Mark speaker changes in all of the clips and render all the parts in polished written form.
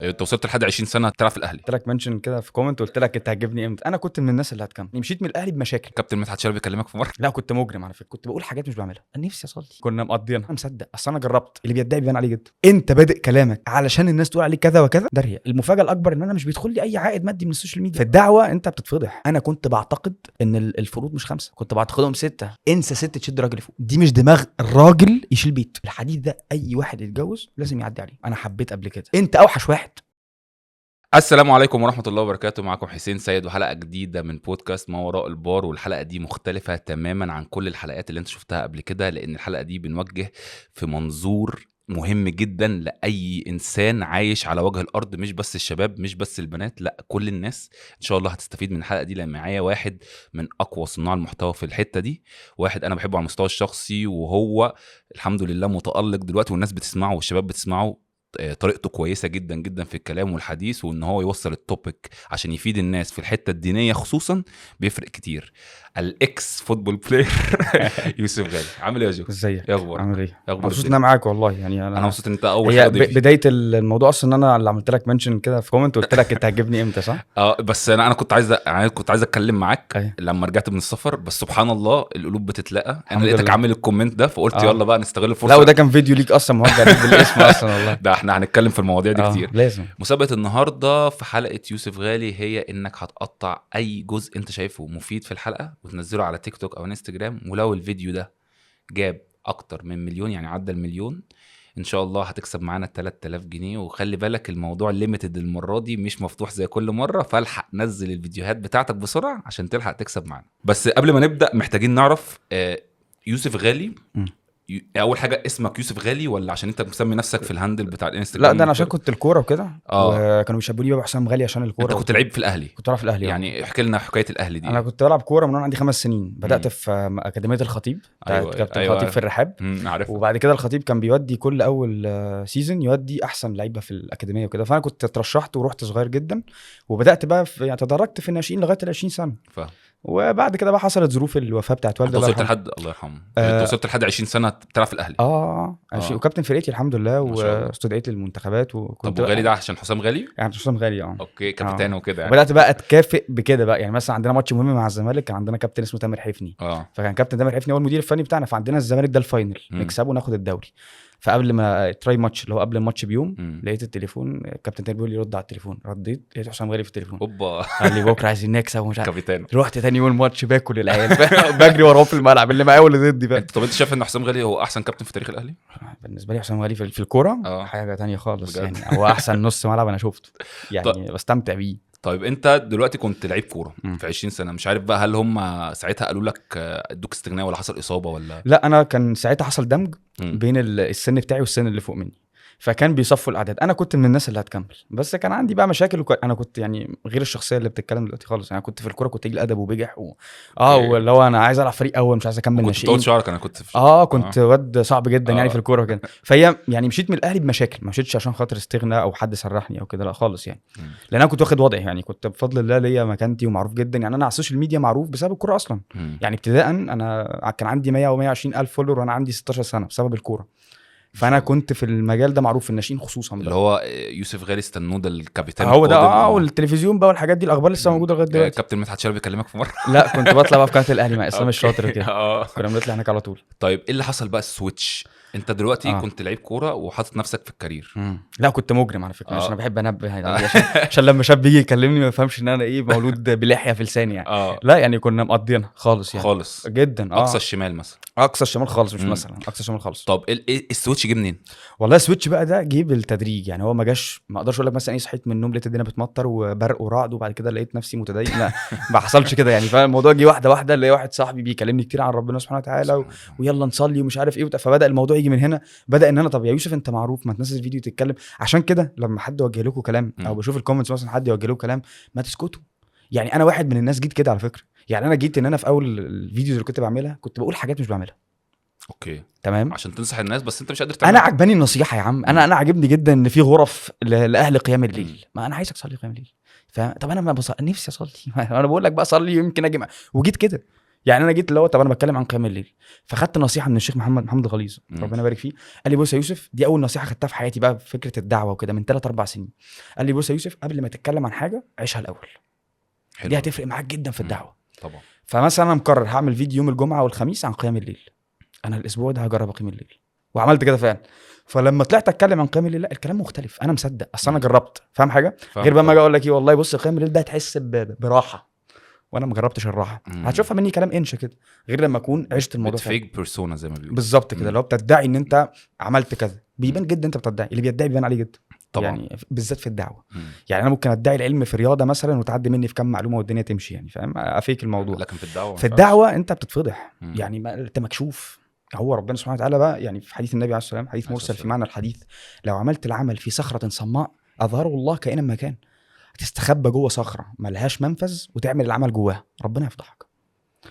Speaker 1: انت وصلت لحد 20 سنة تلعب في الاهلي.
Speaker 2: قلت لك mention كده في comment، قلت لك انت هتجيبني امتى. انا كنت من الناس اللي هتكمل، مشيت من الاهلي بمشاكل.
Speaker 1: كابتن مدحت شلبي كلمك في مره؟
Speaker 2: لا كنت مجرم على فكره، كنت بقول حاجات مش بعملها. انا نفسي اصلي، كنا مقضينها. انا مصدق، اصل انا جربت. اللي بيدعي بيبان عليه جدا. انت بادئ كلامك علشان الناس تقول عليك كذا وكذا، ده رياء. المفاجاة الاكبر ان انا مش بيدخل لي اي عائد مادي من ال social media. في الدعوة انت بتتفضح. انا كنت بعتقد ان الفروض مش خمسة، كنت بعتقدهم سته. انسى ست تشد راجل فوق، دي مش دماغ الراجل يشيل بيت. الحديث ده اي واحد يتجوز لازم يعدي عليه. انا حبيت قبل كده، انت اوحش واحد.
Speaker 1: السلام عليكم ورحمة الله وبركاته، معكم حسين سيد وحلقه جديدة من بودكاست ما وراء البار. والحلقة دي مختلفة تماما عن كل الحلقات اللي انت شفتها قبل كده، لان الحلقة دي بنوجه في منظور مهم جدا لاي انسان عايش على وجه الارض، مش بس الشباب، مش بس البنات، لا كل الناس. ان شاء الله هتستفيد من الحلقة دي، لان معايا واحد من اقوى صناع المحتوى في الحتة دي، واحد انا بحبه على المستوى الشخصي، وهو الحمد لله متالق دلوقتي والناس بتسمعه والشباب بتسمعه. طريقته كويسة جدا جدا في الكلام والحديث، وان هو يوصل ال topic عشان يفيد الناس في الحتة الدينية خصوصا بيفرق كتير. ال ex football player يوسف غالي، عامل ايه يا جو؟
Speaker 2: ازيك؟
Speaker 1: ايه اخبارك؟
Speaker 2: عامل ايه؟
Speaker 1: إيه اخبار
Speaker 2: مبسوط ان
Speaker 1: الدنيا؟
Speaker 2: انا معاك والله. يعني
Speaker 1: انا مبسوط ان انت اول
Speaker 2: هي
Speaker 1: حاجة ضيفي.
Speaker 2: بداية الموضوع اصلا ان انا اللي عملت لك mention كده في comment، وقلت لك انت هتجيبني امتى، صح؟
Speaker 1: اه بس انا كنت عايز يعني كنت عايز اتكلم معاك
Speaker 2: أيوة.
Speaker 1: لما رجعت من السفر، بس سبحان الله القلوب بتتلاقى. انا
Speaker 2: الحمد
Speaker 1: لقيتك
Speaker 2: لله.
Speaker 1: عامل ال comment ده فقلت يلا بقى نستغل الفرصة.
Speaker 2: لا وده كان فيديو ليك اصلا موجه ليك بالاسم اصلا والله.
Speaker 1: ده احنا هنتكلم في المواضيع دي كتير.
Speaker 2: لازم.
Speaker 1: مسابقة النهارده في حلقة يوسف غالي هي انك هتقطع اي جزء انت شايفه مفيد في الحلقة وتنزله على تيك توك او انستجرام، ولو الفيديو ده جاب اكتر من مليون، يعني عدى المليون، ان شاء الله هتكسب معانا 3000 جنيه. وخلي بالك الموضوع limited المرة دي، مش مفتوح زي كل مرة، فالحق نزل الفيديوهات بتاعتك بسرعة عشان تلحق تكسب معانا. بس قبل ما نبدا محتاجين نعرف يوسف غالي. اول حاجة اسمك يوسف غالي ولا عشان انت مسمي نفسك في ال handle بتاع الانستجرام؟
Speaker 2: لا ده انا عشان كنت الكورة وكده، وكانوا بيشبهوني بقى بحسام غالي عشان الكورة.
Speaker 1: انت كنت لعيب في الاهلي؟
Speaker 2: كنت بلعب في الاهلي.
Speaker 1: يعني احكي لنا حكاية الاهلي دي.
Speaker 2: انا كنت بلعب كورة من وانا عندي 5 سنين، بدات في اكاديمية الخطيب بتاعت كابتن الخطيب في الرحاب.
Speaker 1: عارف.
Speaker 2: وبعد كده الخطيب كان بيودي كل اول season يودي احسن لعيبة في الاكاديمية وكده، فانا كنت اترشحت ورحت صغير جدا، وبدات بقى في يعني تدرجت في الناشئين لغاية ال 20 سنة. وبعد كده بقى حصلت ظروف الوفاة بتاعت والدي
Speaker 1: انت
Speaker 2: الله
Speaker 1: وصلت
Speaker 2: يرحمه.
Speaker 1: لحد الله يرحمه. انت وصلت لحد 20 سنة بتلعب في الاهلي؟
Speaker 2: وكابتن فرقتي الحمد لله،
Speaker 1: ما شاء الله.
Speaker 2: واستدعيت للمنتخبات. وكنت
Speaker 1: طب وغالي ده عشان حسام غالي؟
Speaker 2: يعني حسام غالي.
Speaker 1: okay، كابتن وكده يعني.
Speaker 2: وبدات بقى اتكافئ بكده بقى، يعني مثلا عندنا ماتش مهم مع الزمالك، كان عندنا كابتن اسمه تامر حفني. فكان كابتن تامر حفني هو المدير الفني بتاعنا، فعندنا الزمالك ده ال final نكسبه وناخد الدوري. فقبل ما try match اللي هو قبل الماتش بيوم، لقيت التليفون كابتن تامر بيقول لي رد على التليفون، رديت لقيت حسام غالي في التليفون.
Speaker 1: اوبا.
Speaker 2: قال لي بكره عايزين نكسب ومش عارف.
Speaker 1: كابتن.
Speaker 2: رحت تاني يوم الماتش باكل العيال، بجري وراه في الملعب، اللي معايا واللي ضدي بقى.
Speaker 1: طب انت شايف ان حسام غالي هو احسن كابتن في تاريخ الاهلي؟
Speaker 2: بالنسبة لي حسام غالي في الكورة حاجة تانية خالص.
Speaker 1: بجد؟
Speaker 2: يعني هو احسن نص ملعب انا شفته، يعني بستمتع بيه.
Speaker 1: طيب انت دلوقتي كنت لعيب كورة في 20 سنة، مش عارف بقى هل هم ساعتها قالوا لك ادوك استغناء ولا حصل اصابه ولا؟
Speaker 2: لا انا كان ساعتها حصل دمج بين السن بتاعي والسن اللي فوق مني، فكان بيصفوا الاعداد. انا كنت من الناس اللي هتكمل، بس كان عندي بقى مشاكل انا كنت يعني غير الشخصية اللي بتتكلم دلوقتي خالص. يعني كنت في الكورة كنت قليل ادب وبجح واللي هو انا عايز العب فريق اول، مش عايز اكمل
Speaker 1: كنت
Speaker 2: ناشئين.
Speaker 1: بتطول شعرك؟ انا كنت في
Speaker 2: كنت واد صعب جدا يعني في الكورة وكده. فهي يعني مشيت من الاهلي بمشاكل، ما مشيتش عشان خاطر استغنى او حد سرحني او كده، لا خالص يعني. لان انا كنت واخد وضعي، يعني كنت بفضل الله ليا مكانتي ومعروف جدا. يعني انا على ال social media معروف بسبب الكورة اصلا. يعني ابتداء انا كان عندي 100 و 120 الف follower وانا عندي 16 سنة بسبب الكورة. فانا كنت في المجال ده معروف في الناشئين خصوصا
Speaker 1: اللي
Speaker 2: بقى.
Speaker 1: هو يوسف غالي استنوده الكابتن
Speaker 2: هو ده،
Speaker 1: القادم.
Speaker 2: والتلفزيون بقى والحاجات دي، الاخبار لسه موجودة لغاية دلوقتي.
Speaker 1: كابتن مدحت شلبي بيكلمك في مرة؟
Speaker 2: لا كنت بطلع بقى في قناة الاهلي مع اسلام الشاطر كده. كنا بنطلع هناك على طول.
Speaker 1: طيب ايه اللي حصل بقى ال switch؟ انت دلوقتي كنت لعيب كورة وحاطط نفسك في ال career.
Speaker 2: لا كنت مجرم على فكرة، عشان انا بحب انبه يعني عشان لما شاب يجي يكلمني ما يفهمش ان انا ايه مولود بلحيه في لساني يعني. لا يعني كنا مقضينها خالص يعني.
Speaker 1: خالص.
Speaker 2: جدا.
Speaker 1: اقصى الشمال مثلا.
Speaker 2: اقصى الشمال خالص، مش مثلا اقصى الشمال خالص.
Speaker 1: طب ايه ال switch جه منين؟
Speaker 2: والله ال switch بقى ده جه بالتدريج، يعني هو ما جاش، ما اقدرش اقول لك مثلا ايه صحيت من النوم لقيت الدنيا بتمطر وبرق ورعد وبعد كده لقيت نفسي متدين، لا ما حصلش كده يعني. فالموضوع جه واحدة واحدة، اللي واحد صاحبي بيكلمني كتير عن ربنا سبحانه وتعالى ويلا نصلي ومش عارف ايه، فبدا الموضوع يجي من هنا. بدا ان انا طب يا يوسف انت معروف، ما تنزل فيديو تتكلم. عشان كده لما حد يوجه لكم كلام او بشوف ال comments مثلا حد يوجه لكم كلام ما تسكتوا. يعني انا واحد من الناس جيت كده على فكرة، يعني انا جيت ان انا في اول ال videos اللي كنت بعملها كنت بقول حاجات مش بعملها.
Speaker 1: okay.
Speaker 2: تمام،
Speaker 1: عشان تنصح الناس بس انت مش قادر تعمل.
Speaker 2: انا عجباني النصيحة يا عم، انا عاجبني جدا ان في غرف لاهل قيام الليل، ما انا عايزك تصلي قيام الليل. طب انا ما نفسي اصلي. انا بقول لك بقى صلي يمكن اجي وجيت كده. يعني انا جيت اللي هو طب انا بتكلم عن قيام الليل، فخدت نصيحة من الشيخ محمد الغليظ ربنا يبارك فيه، قال لي بص يا يوسف، دي اول نصيحة خدتها في حياتي بقى في فكرة الدعوة وكده من 3 4 سنين. قال لي بص يا يوسف، قبل ما تتكلم عن حاجة عيشها الاول.
Speaker 1: حلو.
Speaker 2: دي هتفرق معاك جدا في الدعوة.
Speaker 1: طبعا.
Speaker 2: فمثلا انا مقرر هعمل فيديو يوم الجمعة والخميس عن قيام الليل، انا الاسبوع ده هجرب اقيم الليل، وعملت كده فعلا. فلما طلعت اتكلم عن قيام الليل، لا الكلام مختلف، انا مصدق، اصل انا جربت، فاهم حاجة؟ غير بقى ما اجي اقول لك ايه والله بص قيام الليل ده هتحس براحة، وانا ما جربتش الراحة. هتشوفها مني كلام انشا كده، غير لما اكون عشت الموضوع.
Speaker 1: fake persona زي ما بيقولوا.
Speaker 2: بالظبط كده، لو بتدعي ان انت عملت كذا بيبان جدا انت بتدعي، اللي بيدعي بيبان عليه جدا
Speaker 1: طبعا،
Speaker 2: يعني بالذات في الدعوة. يعني انا ممكن ادعي العلم في رياضة مثلا وتعدي مني في كام معلومة والدنيا تمشي، يعني فاهم، افيك الموضوع.
Speaker 1: لكن في الدعوة،
Speaker 2: في الدعوة انت بتتفضح. يعني ما انت مكشوف. هو ربنا سبحانه وتعالى بقى يعني في حديث النبي عليه الصلاة والسلام، حديث مرسل في معنى الحديث، لو عملت العمل في صخرة صماء اظهره الله كائنا ما كان. هتستخبى جوه صخرة ملهاش منفذ وتعمل العمل جواها، ربنا يفضحك.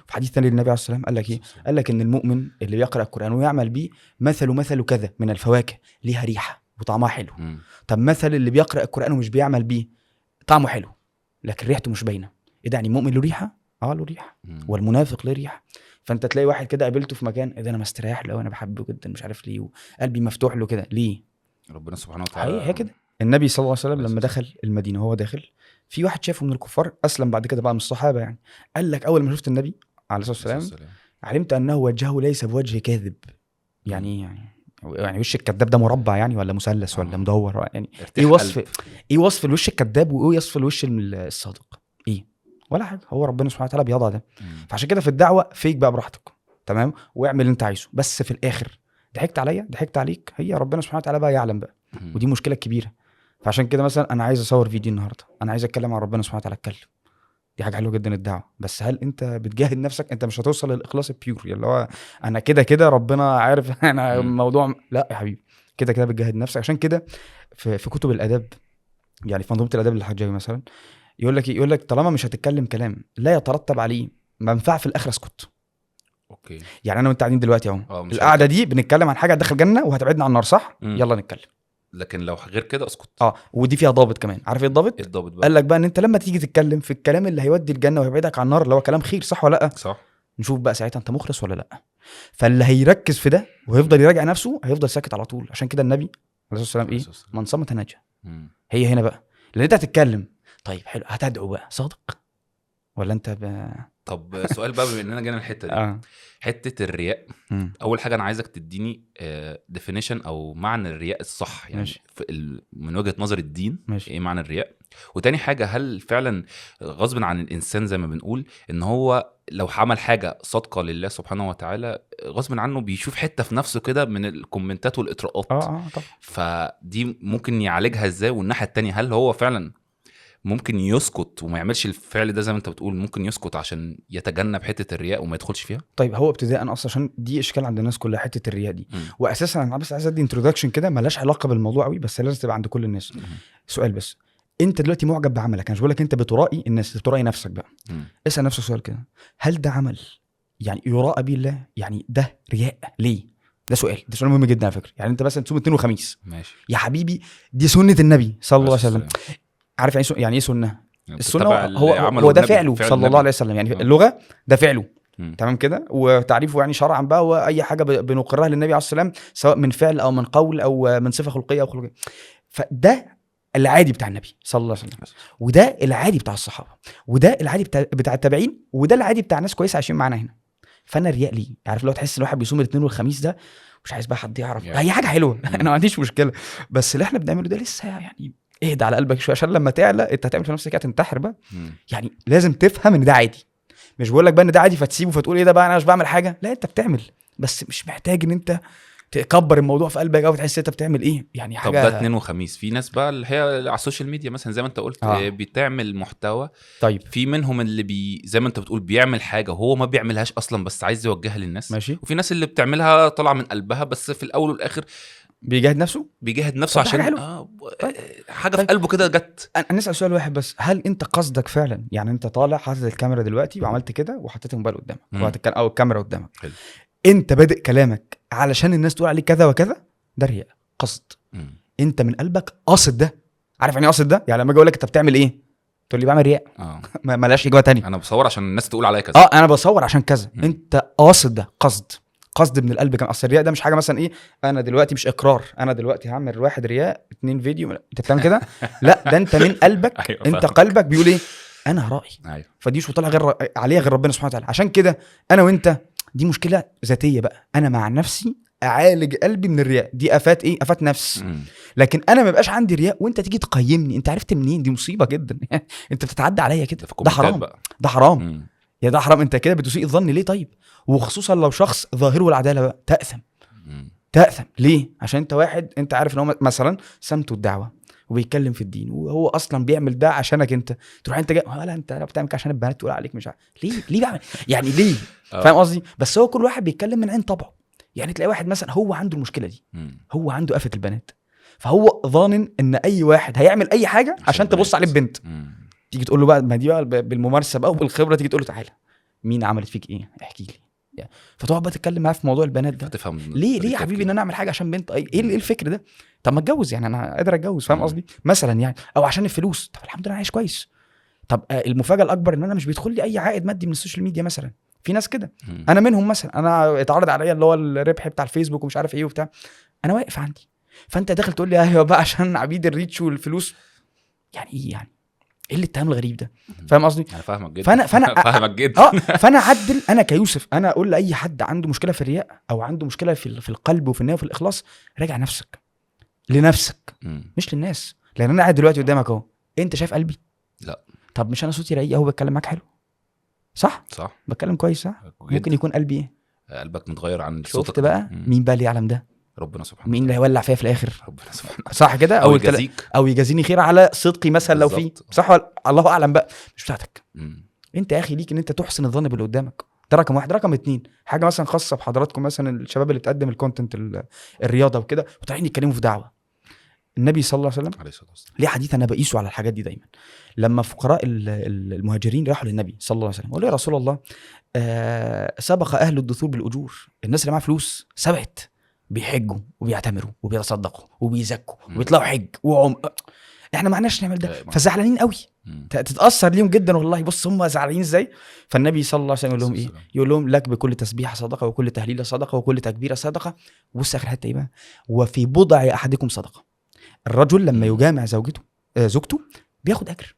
Speaker 2: في حديث ثاني للنبي عليه الصلاة والسلام قال لك ايه؟ قال لك ان المؤمن اللي بيقرا القران ويعمل بيه مثل كذا من الفواكه، ليها ريحه وطعمها حلو. طب مثل اللي بيقرا القران ومش بيعمل بيه، طعمه حلو لكن ريحته مش باينة. ايه ده؟ يعني المؤمن له ريحه؟ له ريحه. والمنافق له ريحه. فانت تلاقي واحد كده قابلته في مكان، ايه ده انا مستريح له، انا بحبه جدا مش عارف ليه، وقلبي مفتوح له كده ليه؟
Speaker 1: ربنا سبحانه وتعالى
Speaker 2: هي كده. النبي صلى الله عليه وسلم لما دخل المدينة وهو داخل، في واحد شافه من الكفار، اسلم بعد كده بقى من الصحابة يعني، قال لك اول ما شفت النبي عليه الصلاة والسلام علمت انه وجهه ليس بوجه كاذب. يعني يعني وش الكذاب ده مربع يعني، ولا مثلث، ولا مدور؟ يعني ايه وصف، ايه وصف الوش الكذاب وايه وصف الوش الصادق؟ ايه؟ ولا حاجة. هو ربنا سبحانه وتعالى بيضع ده. فعشان كده في الدعوة فيك بقى براحتك، تمام، واعمل اللي انت عايزه، بس في الاخر ضحكت عليا ضحكت عليك، هي ربنا سبحانه وتعالى بقى يعلم بقى. ودي مشكلة كبيرة. فعشان كده مثلا انا عايز اصور فيديو النهارده، انا عايز اتكلم عن ربنا سبحانه وتعالى، اتكلم، دي حاجة حلوة جدا الدعوة، بس هل انت بتجاهد نفسك؟ انت مش هتوصل للاخلاص ال pure اللي هو انا كده كده ربنا عارف انا الموضوع، لا يا حبيبي، كده كده بتجاهد نفسك. عشان كده في كتب الاداب، يعني في منظومة الاداب للحجاوي مثلا، يقول لك يقول لك طالما مش هتتكلم كلام لا يترتب عليه منفعه في الاخرة اسكت.
Speaker 1: okay.
Speaker 2: يعني انا وانت قاعدين دلوقتي اهو، القعدة دي بنتكلم عن حاجة هتدخل جنة وهتبعدنا عن النار، صح؟ يلا نتكلم.
Speaker 1: لكن لو غير كده اسكت.
Speaker 2: ودي فيها ضابط كمان. عارف ايه الضابط؟
Speaker 1: الضابط بقى قال
Speaker 2: لك بقى ان انت لما تيجي تتكلم في الكلام اللي هيودي الجنة وهيبعدك عن النار، اللي هو كلام خير، صح ولا لا؟
Speaker 1: صح.
Speaker 2: نشوف بقى ساعتها انت مخلص ولا لا. فاللي هيركز في ده وهيفضل يراجع نفسه هيفضل ساكت على طول. عشان كده النبي عليه الصلاة والسلام ايه؟ من صمت نجا. هي هنا بقى اللي انت هتتكلم. طيب حلو، هتدعو بقى صادق ولا انت
Speaker 1: طب سؤال بقى بما اننا جينا الحتة دي. حتة الرياء. اول حاجة انا عايزك تديني definition او معنى الرياء الصح، يعني من وجهه نظر الدين. ماشي. ايه معنى الرياء؟ وتاني حاجة، هل فعلا غصب عن الانسان زي ما بنقول ان هو لو عمل حاجة صادقة لله سبحانه وتعالى غصب عنه بيشوف حتة في نفسه كده من الكومنتات والاطراءات؟
Speaker 2: طبعا.
Speaker 1: فدي ممكن يعالجها ازاي؟ والناحية التانية، هل هو فعلا ممكن يسكت وما يعملش الفعل ده زي ما انت بتقول، ممكن يسكت عشان يتجنب حتة الرياء وما يدخلش فيها؟
Speaker 2: طيب هو ابتداء اصلا عشان دي اشكال عند الناس كلها حتة الرياء دي. واساسا انا بس عايز ادي introduction كده ملهاش علاقة بالموضوع قوي، بس لازم تبقى عند كل الناس. سؤال بس، انت دلوقتي معجب بعملك، انا مش بقول لك انت بترائي الناس، بترائي نفسك بقى. اسال نفسك سؤال كده، هل ده عمل يعني يراءى به الله؟ يعني ده رياء ليه؟ ده سؤال، ده سؤال مهم جدا على فكرة. يعني انت مثلا تصوم اثنين وخميس، ماشي يا حبيبي، دي سنة النبي صلى الله عليه وسلم. عارف يعني ايه سنة؟ السنة هو ده فعله صلى الله عليه وسلم، يعني اللغة ده فعله. تمام كده. وتعريفه يعني شرعا بقى، واي حاجة بنقرها للنبي عليه الصلاة والسلام سواء من فعل او من قول او من صفة خلقية او خلقية. فده العادي بتاع النبي صلى الله عليه وسلم، وده العادي بتاع الصحابة، وده العادي بتاع التابعين، وده العادي بتاع ناس كويسة عايشين معانا هنا. فانا الرياء ليه؟ عارف لو تحس الواحد بيصوم الاثنين والخميس ده مش عايز بقى حد يعرف، هي حاجة حلوة انا ما عنديش مشكلة، بس اللي احنا بنعمله ده لسه يعني اهدى على قلبك شوية، عشان لما تعلى انت هتعمل في نفسك هتنتحر بقى. يعني لازم تفهم ان ده عادي، مش بقول لك بقى ان ده عادي فتسيبه فتقول ايه ده بقى انا مش بعمل حاجة، لا انت بتعمل، بس مش محتاج ان انت تكبر الموضوع في قلبك او تحس انت بتعمل ايه يعني حاجة.
Speaker 1: طب ده اثنين وخميس، في ناس بقى اللي هي على ال social media مثلا زي ما انت قلت بتعمل محتوى. طيب في منهم اللي زي ما انت بتقول بيعمل حاجة وهو ما بيعملهاش اصلا بس عايز يوجهها للناس. ماشي. وفي ناس اللي بتعملها طالعه من قلبها، بس في الاول والاخر بيجاهد نفسه عشان طيب. حاجة في قلبه كده جت.
Speaker 2: انا نسال سؤال واحد بس، هل انت قصدك فعلا يعني انت طالع حاطط الكاميرا دلوقتي وعملت كده وحطيت الموبايل قدامك او الكاميرا قدامك، حلو. انت بادئ كلامك علشان الناس تقول عليك كذا وكذا، ده رياء قصد. انت من قلبك قاصد ده. عارف يعني قاصد ده؟ يعني لما اجي اقول لك انت بتعمل ايه، تقول لي بعمل رياء. مالهاش اجابه تانية.
Speaker 1: انا بصور عشان الناس تقول عليا كذا.
Speaker 2: انا بصور عشان كذا. انت قاصد ده، قصد من القلب كمان. اصل الرياء ده مش حاجة مثلا ايه، انا دلوقتي مش اقرار، انا دلوقتي هعمل واحد رياء 2 فيديو، انت بتعمل كده؟ لا، ده انت من قلبك.
Speaker 1: أيوة،
Speaker 2: انت قلبك بيقول ايه؟ انا رايي.
Speaker 1: أيوة.
Speaker 2: فدي مش مطلع غير عليها غير ربنا سبحانه وتعالى. عشان كده انا وانت دي مشكلة ذاتية بقى، انا مع نفسي اعالج قلبي من الرياء دي. افات ايه؟ افات نفس. لكن انا ما بقاش عندي رياء وانت تيجي تقيمني، انت عرفت منين؟ دي مصيبة جدا. انت بتتعدى عليا كده، ده حرام بقى. ده حرام. يا ده حرام، انت كده بتسيء الظن ليه؟ طيب، وخصوصا لو شخص ظاهره العدالة بقى، تاثم. تاثم ليه؟ عشان انت واحد انت عارف ان هو مثلا سمته الدعوة وبيتكلم في الدين، وهو اصلا بيعمل ده عشانك انت، تروح انت جاي ولا انت بتعمل كده عشان البنات تقول عليك مش عارف ليه بعمل يعني ليه؟ فاهم قصدي؟ بس هو كل واحد بيتكلم من عين طبعه. يعني تلاقي واحد مثلا هو عنده المشكلة دي، هو عنده آفة البنات، فهو ظانن ان اي واحد هيعمل اي حاجة عشان تبص عليه بنت. تيجي تقول له بقى، ما دي بقى بالممارسة بقى وبالخبره، تيجي تقول له تعالى مين عملت فيك ايه، احكي لي. فتقعد بقى تتكلم معاه في موضوع البنات ده.
Speaker 1: تفهم
Speaker 2: ليه يا حبيبي ان انا اعمل حاجة عشان بنت؟ ايه الفكر ده؟ طب ما اتجوز يعني، انا قادر اتجوز، فاهم قصدي؟ مثلا يعني، او عشان الفلوس. طب الحمد لله انا عايش كويس. طب المفاجاة الاكبر ان انا مش بيدخل لي اي عائد مادي من ال social media مثلا. في ناس كده، انا منهم مثلا. انا اتعرض عليا اللي هو الربح بتاع الفيسبوك ومش عارف ايه وبتاع، انا واقف عندي. فانت داخل تقول لي ايوه بقى عشان عبيد ال reach والفلوس، يعني ايه يعني؟ ايه الاتهام الغريب ده؟ فاهم قصدي؟
Speaker 1: انا فاهمك جدا.
Speaker 2: فانا
Speaker 1: فاهمك جدا.
Speaker 2: فانا عدل، انا كيوسف انا اقول لاي حد عنده مشكلة في الرياء او عنده مشكلة في القلب وفي النية وفي الاخلاص، راجع نفسك لنفسك، مش للناس. لان انا قاعد دلوقتي قدامك اهو، انت شايف قلبي؟
Speaker 1: لا.
Speaker 2: طب مش انا صوتي رقيق اهو، بتكلم معاك حلو صح؟
Speaker 1: صح،
Speaker 2: بتكلم كويس صح؟ جداً. ممكن يكون قلبي ايه؟
Speaker 1: قلبك متغير عن صوتك.
Speaker 2: شفت بقى؟ مين بقى اللي يعلم ده؟
Speaker 1: ربنا سبحانه.
Speaker 2: مين اللي هيولع فيها في الاخر؟
Speaker 1: ربنا سبحانه.
Speaker 2: صح كده؟
Speaker 1: او يجازيك،
Speaker 2: او يجازيني خير على صدقي مثلا لو في صح ولا الله اعلم بقى، مش بتاعتك. انت يا اخي ليك ان انت تحسن الظن باللي قدامك. ده رقم واحد. رقم اتنين، حاجة مثلا خاصة بحضراتكم مثلا الشباب اللي بتقدم ال content الرياضة وكده وطالعين يتكلموا في دعوه. النبي صلى الله عليه وسلم ليه حديث انا بقيسه على الحاجات دي دايما. لما فقراء المهاجرين راحوا للنبي صلى الله عليه وسلم قالوا يا رسول الله سبق اهل الدثور بالاجور، الناس اللي معاها فلوس سبقت، بيحجوا وبيعتمروا وبيتصدقوا وبيزكوا وبيطلعوا حج وعم، احنا ما معناش نعمل ده، فزعلانين قوي، تتاثر ليهم جدا والله. بص هم زعلانين ازاي. فالنبي صلى الله عليه وسلم يقول لهم ايه؟ يقول لهم لك بكل تسبيحه صدقه وكل تهليله صدقه وكل تكبيرة صدقه. بص اخر حتة ايه بقى؟ وفي بضع احدكم صدقه. الرجل لما يجامع زوجته بياخد اجر.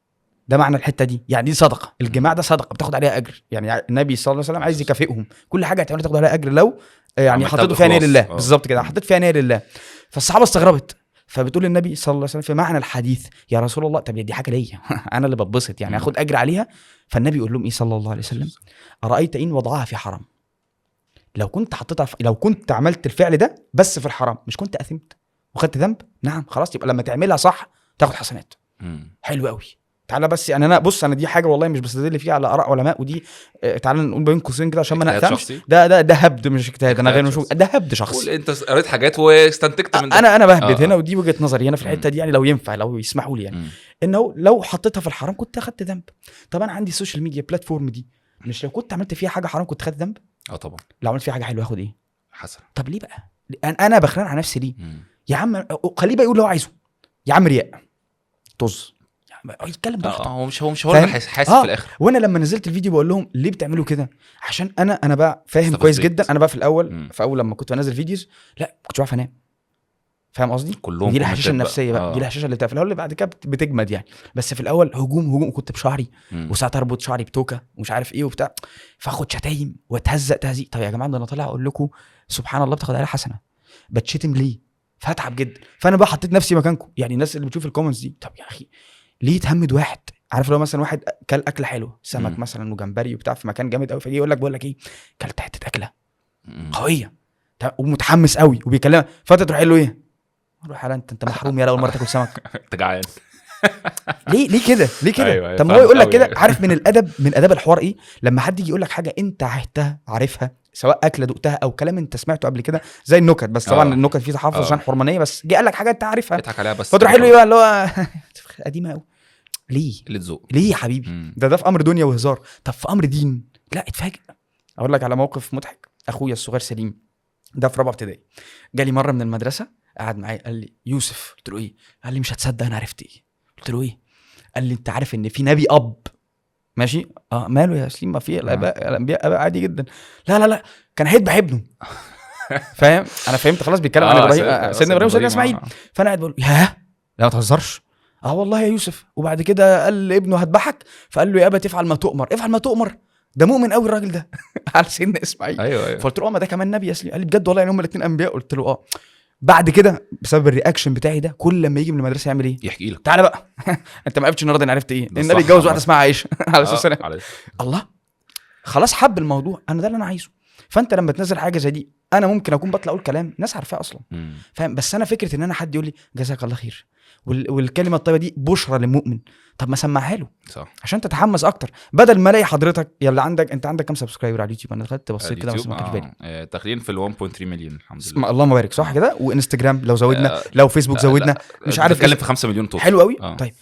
Speaker 2: ده معنى الحتة دي، يعني دي صدقه، الجماع ده صدقه بتاخد عليها اجر. يعني النبي صلى الله عليه وسلم عايز يكافئهم، كل حاجة هتعملها تاخد عليها اجر لو يعني حطيته فيها نيه لله. بالظبط كده، حطيت فيها نيه لله. فالصحابة استغربت، فبتقول للنبي صلى الله عليه وسلم في معنى الحديث يا رسول الله طب دي حاجة ليا انا اللي بتبسط يعني اخد اجر عليها. فالنبي يقول لهم ايه صلى الله عليه وسلم؟ ارايت ان وضعها في حرام، لو كنت حطيتها لو كنت عملت الفعل ده بس في الحرام مش كنت اثمت وخدت ذنب؟ نعم. خلاص يبقى لما تعملها صح تاخد حسنات. حلو قوي. تعالى بس يعني انا بص، انا دي حاجة والله مش بستدل فيها على اراء علماء، ودي تعالى نقول بين قوسين كده عشان ما نقتنعش، ده هبد مش اجتهاد، انا غير مش ده هبد شخصي.
Speaker 1: انت قريت حاجات واستنتجت من ده.
Speaker 2: انا بهبد هنا، ودي وجهه نظري هنا في الحتة دي، يعني لو ينفع لو يسمحوا لي يعني انه لو حطيتها في الحرام كنت اخدت ذنب. طب انا عندي ال social media platform دي، مش لو كنت عملت فيها حاجة حرام كنت خدت ذنب؟
Speaker 1: طبعا.
Speaker 2: لو عملت فيها حاجة حلوة هاخد ايه؟
Speaker 1: حسن.
Speaker 2: طب ليه بقى انا بخلان على نفسي ليه؟ يا عم خليه بقى يقول اللي هو عايزه، يا عم رياء طز يتكلم براحته.
Speaker 1: هو مش هو اللي حاسس في الاخر.
Speaker 2: وانا لما نزلت الفيديو بقول لهم ليه بتعملوا كده؟ عشان انا بقى فاهم كويس جدا. انا بقى في الاول في اول لما كنت بنزل videos لا كنتش بعرف انام، فاهم قصدي؟
Speaker 1: كلهم
Speaker 2: دي الهشاشه النفسية بقى، دي الهشاشه اللي في الاول اللي بعد كده بتجمد يعني. بس في الاول هجوم كنت بشعري وساعات اربط شعري بتوكه ومش عارف ايه وبتاع، فاخد شتايم واتهزق تهزيق. طب يا جماعة ده انا طالع اقول لكم سبحان الله بتاخد عليها حسنه، بتشتم ليه؟ فهتعب جدا. فانا بقى حطيت نفسي مكانكم، يعني الناس اللي بتشوف ال comments دي، طب يا اخي ليه تهمد واحد؟ عارف لو مثلا واحد كل اكله حلوة، سمك مثلا وجمبري وبتاع في مكان جامد قوي، فيجي يقول لك بقول لك ايه، كلت حتة اكله قوية ومتحمس قوي وبيكلمك، فانت تروح له ايه؟ روح على انت محروم يا اول مرة تاكل سمك
Speaker 1: انت جعان
Speaker 2: ليه كده؟ ليه كده؟ أيوة. طب ما هو يقول لك كده. عارف من الادب، من اداب الحوار ايه؟ لما حد يجي يقول لك حاجة انت عهدتها عارفها، سواء اكله دقتها او كلام انت سمعته قبل كده زي النكت، بس طبعا النكت فيه تحفظ عشان حرمانيه، بس جه قال لك حاجة انت عارفها
Speaker 1: اضحك عليها بس،
Speaker 2: فتروح له ايه بقى اللي هو قديمة قوي. ليه؟
Speaker 1: اللي تذوق
Speaker 2: ليه يا حبيبي؟ ده في امر دنيا وهزار، طب في امر دين لا اتفاجئ. اقول لك على موقف مضحك. اخويا الصغير سليم ده في رابعه ابتدائي، جالي مرة من المدرسة قعد معايا قال لي يوسف، قلت له ايه؟ قال لي مش هتصدق انا عرفت ايه. قلت له ايه؟ قال لي انت عارف ان في نبي اب؟ ماشي، ماله يا سليم، ما في الاباء الانبياء اباء عادي جدا. لا لا لا، كان هيذبح ابنه. فاهم؟ انا فهمت خلاص بيتكلم عن ابراهيم، سيدنا ابراهيم وسيدنا اسماعيل. فانا قاعد بقول يا لا ما تهزرش، والله يا يوسف. وبعد كده قال لابنه هذبحك، فقال له يا ابا تفعل ما تؤمر. افعل ما تؤمر، ده مؤمن قوي الراجل ده. على سيدنا اسماعيل.
Speaker 1: ايوه.
Speaker 2: فقلت له ما ده كمان نبي يا سليم. قال لي بجد والله، يعني هم الاثنين انبياء؟ قلت له اه. بعد كده بسبب ال reaction بتاعي ده، كل لما يجي من المدرسة يعمل ايه؟
Speaker 1: يحكي لك،
Speaker 2: تعالى بقى. انت ما عرفتش النهارده انا عرفت ايه؟ النبي اتجوز واحدة اسمها عائشة على اساس الله، خلاص حب الموضوع. انا ده اللي انا عايزه. فانت لما تنزل حاجة زي دي، انا ممكن اكون بطلع اقول كلام ناس عارفاه اصلا، فاهم؟ بس انا فكرة ان انا حد يقول لي جزاك الله خير والكلمة الطيبة دي بشرى للمؤمن، طب ما سمعها له
Speaker 1: صح،
Speaker 2: عشان تتحمس اكتر. بدل ما الاقي حضرتك يلا عندك، انت عندك كام subscriber على اليوتيوب؟ انا دخلت بصيت كده بس ما خدتش بالي.
Speaker 1: تقريبا في ال 1.3 مليون الحمد لله،
Speaker 2: اللهم بارك، صح كده؟ وانستجرام لو زودنا، لو فيسبوك زودنا، مش عارف،
Speaker 1: بتكلم في 5 مليون total.
Speaker 2: حلو قوي. طيب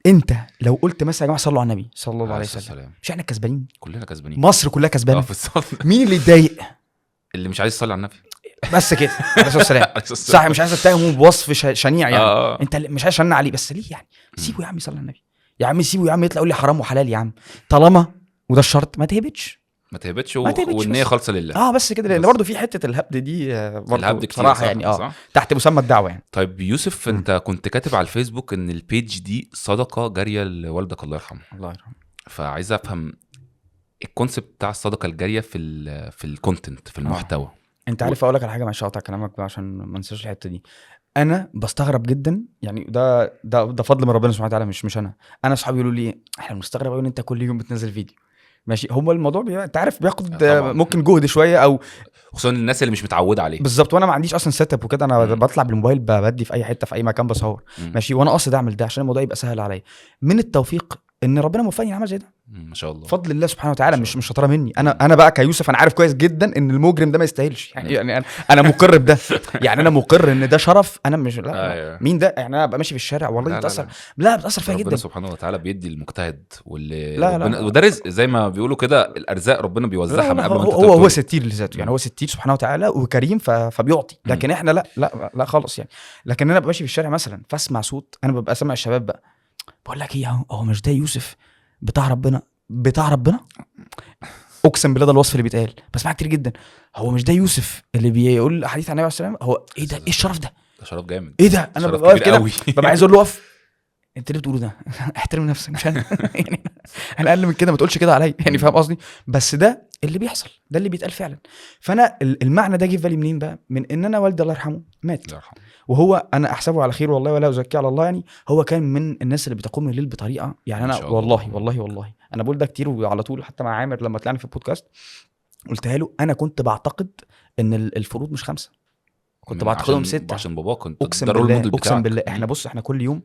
Speaker 2: انت لو قلت مثلا يا جماعة صلوا على النبي صلى الله عليه وسلم، مش احنا كسبانين؟
Speaker 1: كلنا كسبانين،
Speaker 2: مصر كلها كسبانه. مين اللي يتضايق؟
Speaker 1: اللي مش عايز يصلي على النبي
Speaker 2: بس كده، عليه الصلاة والسلام. صح، مش عايز اتهمه بوصف شنيع يعني. انت مش عايز شن عليه، بس ليه يعني؟ سيبه يا عم يصلي على النبي يا عم، سيبه يا عم يطلع يقول لي حرام وحلال يا عم، طالما وده الشرط، ما تهبطش،
Speaker 1: ما تهبطش، والنية خالصة لله.
Speaker 2: بس كده، لان برضه في حتة الهبد دي برضه بصراحة يعني تحت مسمى الدعوة يعني.
Speaker 1: طيب يوسف، انت كنت كاتب على الفيسبوك ان ال page دي صدقه جارية لوالدك الله يرحمه.
Speaker 2: الله يرحمه.
Speaker 1: فعايز افهم ال concept بتاع الصدقة الجارية في ال content، في المحتوى.
Speaker 2: انت عارف اقول لك على حاجة، معلش اقطع كلامك بقى عشان ما انساش الحتة دي. انا بستغرب جدا يعني، ده فضل من ربنا سبحانه وتعالى، مش انا اصحابي يقولوا لي احنا بنستغرب قوي ان انت كل يوم بتنزل فيديو. ماشي، هو الموضوع انت عارف بياخد ممكن جهد شوية، او
Speaker 1: خصوصا الناس اللي مش متعوده عليه
Speaker 2: بالظبط. وانا ما عنديش اصلا setup وكده، انا بطلع بالموبايل بدي في اي حتة في اي مكان بصور. ماشي، وانا قاصد اعمل ده عشان الموضوع يبقى سهل عليا. من التوفيق ان ربنا موفقني اعمل زي ده،
Speaker 1: ما شاء الله،
Speaker 2: فضل الله سبحانه وتعالى، مش شطارة مني. انا بقى كيوسف انا عارف كويس جدا ان المجرم ده ما يستاهلش يعني انا مقر بده يعني انا مقر ان ده شرف. انا مش لا مين ده يعني، انا ابقى ماشي في الشارع والله بتاثر، لا بتاثر فيا جدا.
Speaker 1: ربنا سبحانه وتعالى بيدي المجتهد واللي لا. وده رزق زي ما بيقولوا كده، الارزاق ربنا بيوزعها من قبل ما انت
Speaker 2: هو ستير لذاته يعني، هو ستير سبحانه وتعالى وكريم فبيعطي. لكن احنا لا لا لا خالص يعني. لكن انا ببقى ماشي في الشارع مثلا فاسمع صوت، انا ببقى سامع الشباب بقى بقول لك ايه، هو مش ده يوسف بتاع ربنا، بتاع ربنا؟ اقسم بالله ده الوصف اللي بيتقال، بسمعها كتير جدا. هو مش ده يوسف اللي بيقول حديث عن النبي عليه الصلاة والسلام؟ هو ايه ده؟ ايه الشرف ده؟
Speaker 1: ده شرف جامد.
Speaker 2: ايه ده؟ انا ببقى واقف كده ببقى عايز اقول له اقف، انت ليه بتقوله ده؟ احترم نفسك، مش انا يعني انا اقل من كده، ما تقولش كده عليا يعني، فاهم قصدي؟ بس ده اللي بيحصل، ده اللي بيتقال فعلا. فانا المعنى ده جه في بالي منين بقى؟ من ان انا والدي الله يرحمه مات، وهو انا احسبه على خير والله ولا ازكيه على الله يعني، هو كان من الناس اللي بتقوم الليل بطريقة يعني. انا والله والله والله انا بقول ده كتير وعلى طول، حتى مع عامر لما طلعنا في البودكاست قلتها له، انا كنت بعتقد ان الفروض مش 5، كنت بعتقدهم 6
Speaker 1: عشان بابا كنت
Speaker 2: اقسم بالله، اقسم بالله. احنا بص، احنا كل يوم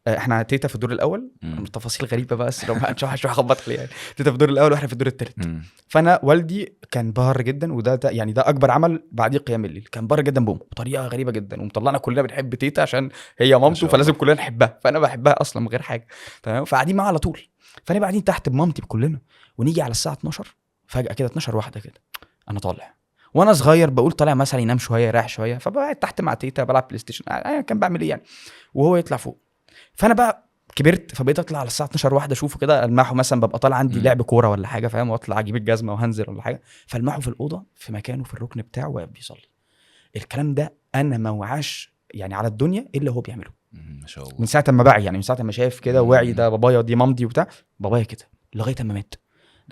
Speaker 2: احنا تيتا في الدور الاول، تفاصيل غريبة بقى بس لو هنشوف هخبط عليها يعني. تيتا في الدور الاول واحنا في الدور الثالث. فانا والدي كان بار جدا، وده يعني ده اكبر عمل بعديه قيام الليل، كان بار جدا بامه بطريقة غريبة جدا، ومطلعنا كلنا بنحب تيتا عشان هي مامته، فلازم كلنا نحبها، فانا بحبها اصلا من غير حاجة، تمام. فقاعدين معاها على طول، فانا قاعدين تحت بمامتي كلنا، ونيجي على الساعة 12 فجاة كده، 12 واحدة كده، انا طالع وانا صغير بقول طالع مثلا ينام شوية رايح شوية، فبقعد تحت مع تيتا بلعب بلاي ستيشن، انا كان بعمل ايه يعني، وهو يطلع فوق. فانا بقى كبرت فبقيت اطلع على الساعة 12 واحدة اشوفه كده، المحه مثلا، ببقى طالع عندي لعب كورة ولا حاجة فاهم، واطلع اجيب الجزمة وهنزل ولا حاجة، فالمحه في الاوضة في مكانه في الركن بتاعه واقف بيصلي. الكلام ده انا ما وعاش يعني على الدنيا الا هو بيعمله،
Speaker 1: ما شاء الله،
Speaker 2: من ساعة ما بعي يعني، من ساعة ما شايف كده واعي ده بابايا ودي مامتي وبتاع، بابايا كده لغاية ما مات.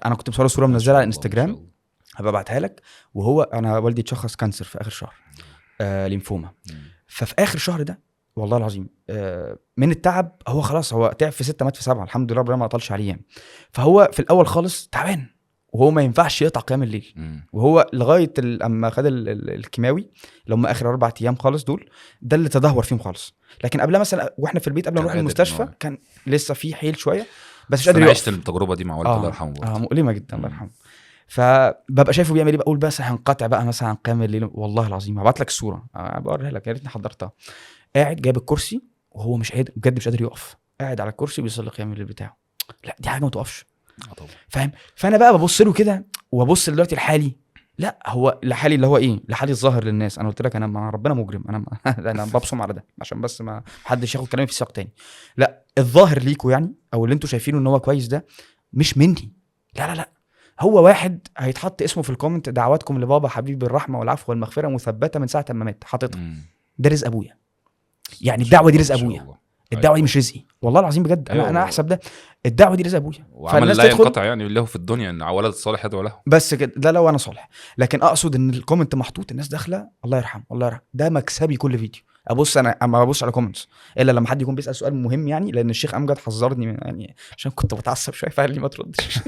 Speaker 2: انا كنت مصوره صوره منزلها على انستجرام، هبقى ابعتها لك. وهو انا والدي اتشخص cancer في اخر شهر، ليمفوما. ففي اخر شهر ده والله العظيم من التعب هو خلاص، هو تعب في 6 مات في 7، الحمد لله ربنا ما قطلش عليه يعني. فهو في الاول خالص تعبان، وهو ما ينفعش يقطع قيام الليل، وهو لغاية اما خد الكيماوي اللي هم اخر 4 ايام خالص دول، ده اللي تدهور فيهم خالص. لكن قبلها مثلا واحنا في البيت قبل ما نروح المستشفى كان لسه في حيل شوية، بس مش قادر يقف.
Speaker 1: عشت التجربة دي مع والدي الله يرحمه،
Speaker 2: مؤلمة جدا الله يرحمه. فببقى شايفه بيعمل ايه، بقول بس هنقطع بقى مثلا عن قيام الليل. والله العظيم هبعت لك الصورة بوريها لك، يا ريتني حضرتها. قاعد جايب الكرسي وهو مش قادر بجد، مش قادر يقف، قاعد على الكرسي بيصلي قيام الليل بتاعه. لا دي حاجة ما توقفش طبعا، فاهم؟ فانا بقى ببص له كده وابص دلوقتي لحالي، لا هو لحالي اللي هو ايه، لحالي الظاهر للناس. انا قلت لك انا مع ربنا مجرم، انا انا ببصم على ده عشان بس ما حدش ياخد كلامي في سياق تاني. لا الظاهر ليكوا يعني او اللي انتوا شايفينه ان هو كويس ده مش مني، لا لا لا، هو واحد هيتحط اسمه في ال comment، دعواتكم لبابا حبيبي الرحمة والعفو والمغفرة مثبتة من ساعة ما مات، حاططها. ده رزق ابويا يعني، الدعوة دي رزق ابويا، الدعوة دي مش رزقي والله العظيم بجد. انا انا احسب ده، الدعوة دي رزق ابويا.
Speaker 1: وعمل لا ينقطع يعني له في الدنيا ان ولد صالح يدعو له
Speaker 2: بس كده. ده لو انا صالح، لكن اقصد ان ال comment محطوط، الناس داخله الله يرحمه الله يرحمه، ده مكسبي. كل فيديو ابص، انا ما ببص على comments الا لما حد يكون بيسال سؤال مهم يعني، لان الشيخ امجد حذرني يعني عشان كنت بتعصب شوية فقال لي ما تردش.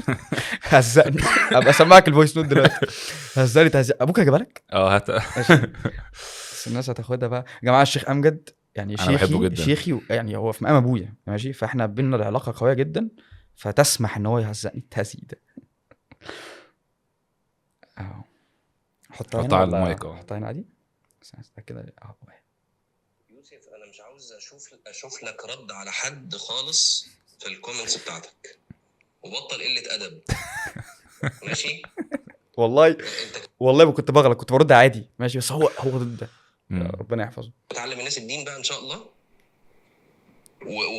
Speaker 2: هزقني، ابقى اسمعك ال voice note دلوقتي. هزقني تهزق ابوك هجيبها لك.
Speaker 1: هات
Speaker 2: بس الناس هتاخدها بقى يا جماعة. الشيخ امجد يعني شيخي، شيخي يعني هو في مقام ابويا ماشي، فاحنا بينا العلاقة قوية جدا، فتسمح ان هو يهزقني التهزيق ده. اهو حطها
Speaker 1: على المايك،
Speaker 2: حطها هنا عادي بس كده اهو.
Speaker 3: يوسف انا مش عاوز اشوف لك رد على حد خالص في ال comments بتاعتك، وبطل قلة ادب. ماشي
Speaker 2: والله والله كنت بغلط، كنت برد عادي ماشي، بس هو ضد ده، ربنا يحفظه.
Speaker 3: اتعلم الناس الدين بقى ان شاء الله،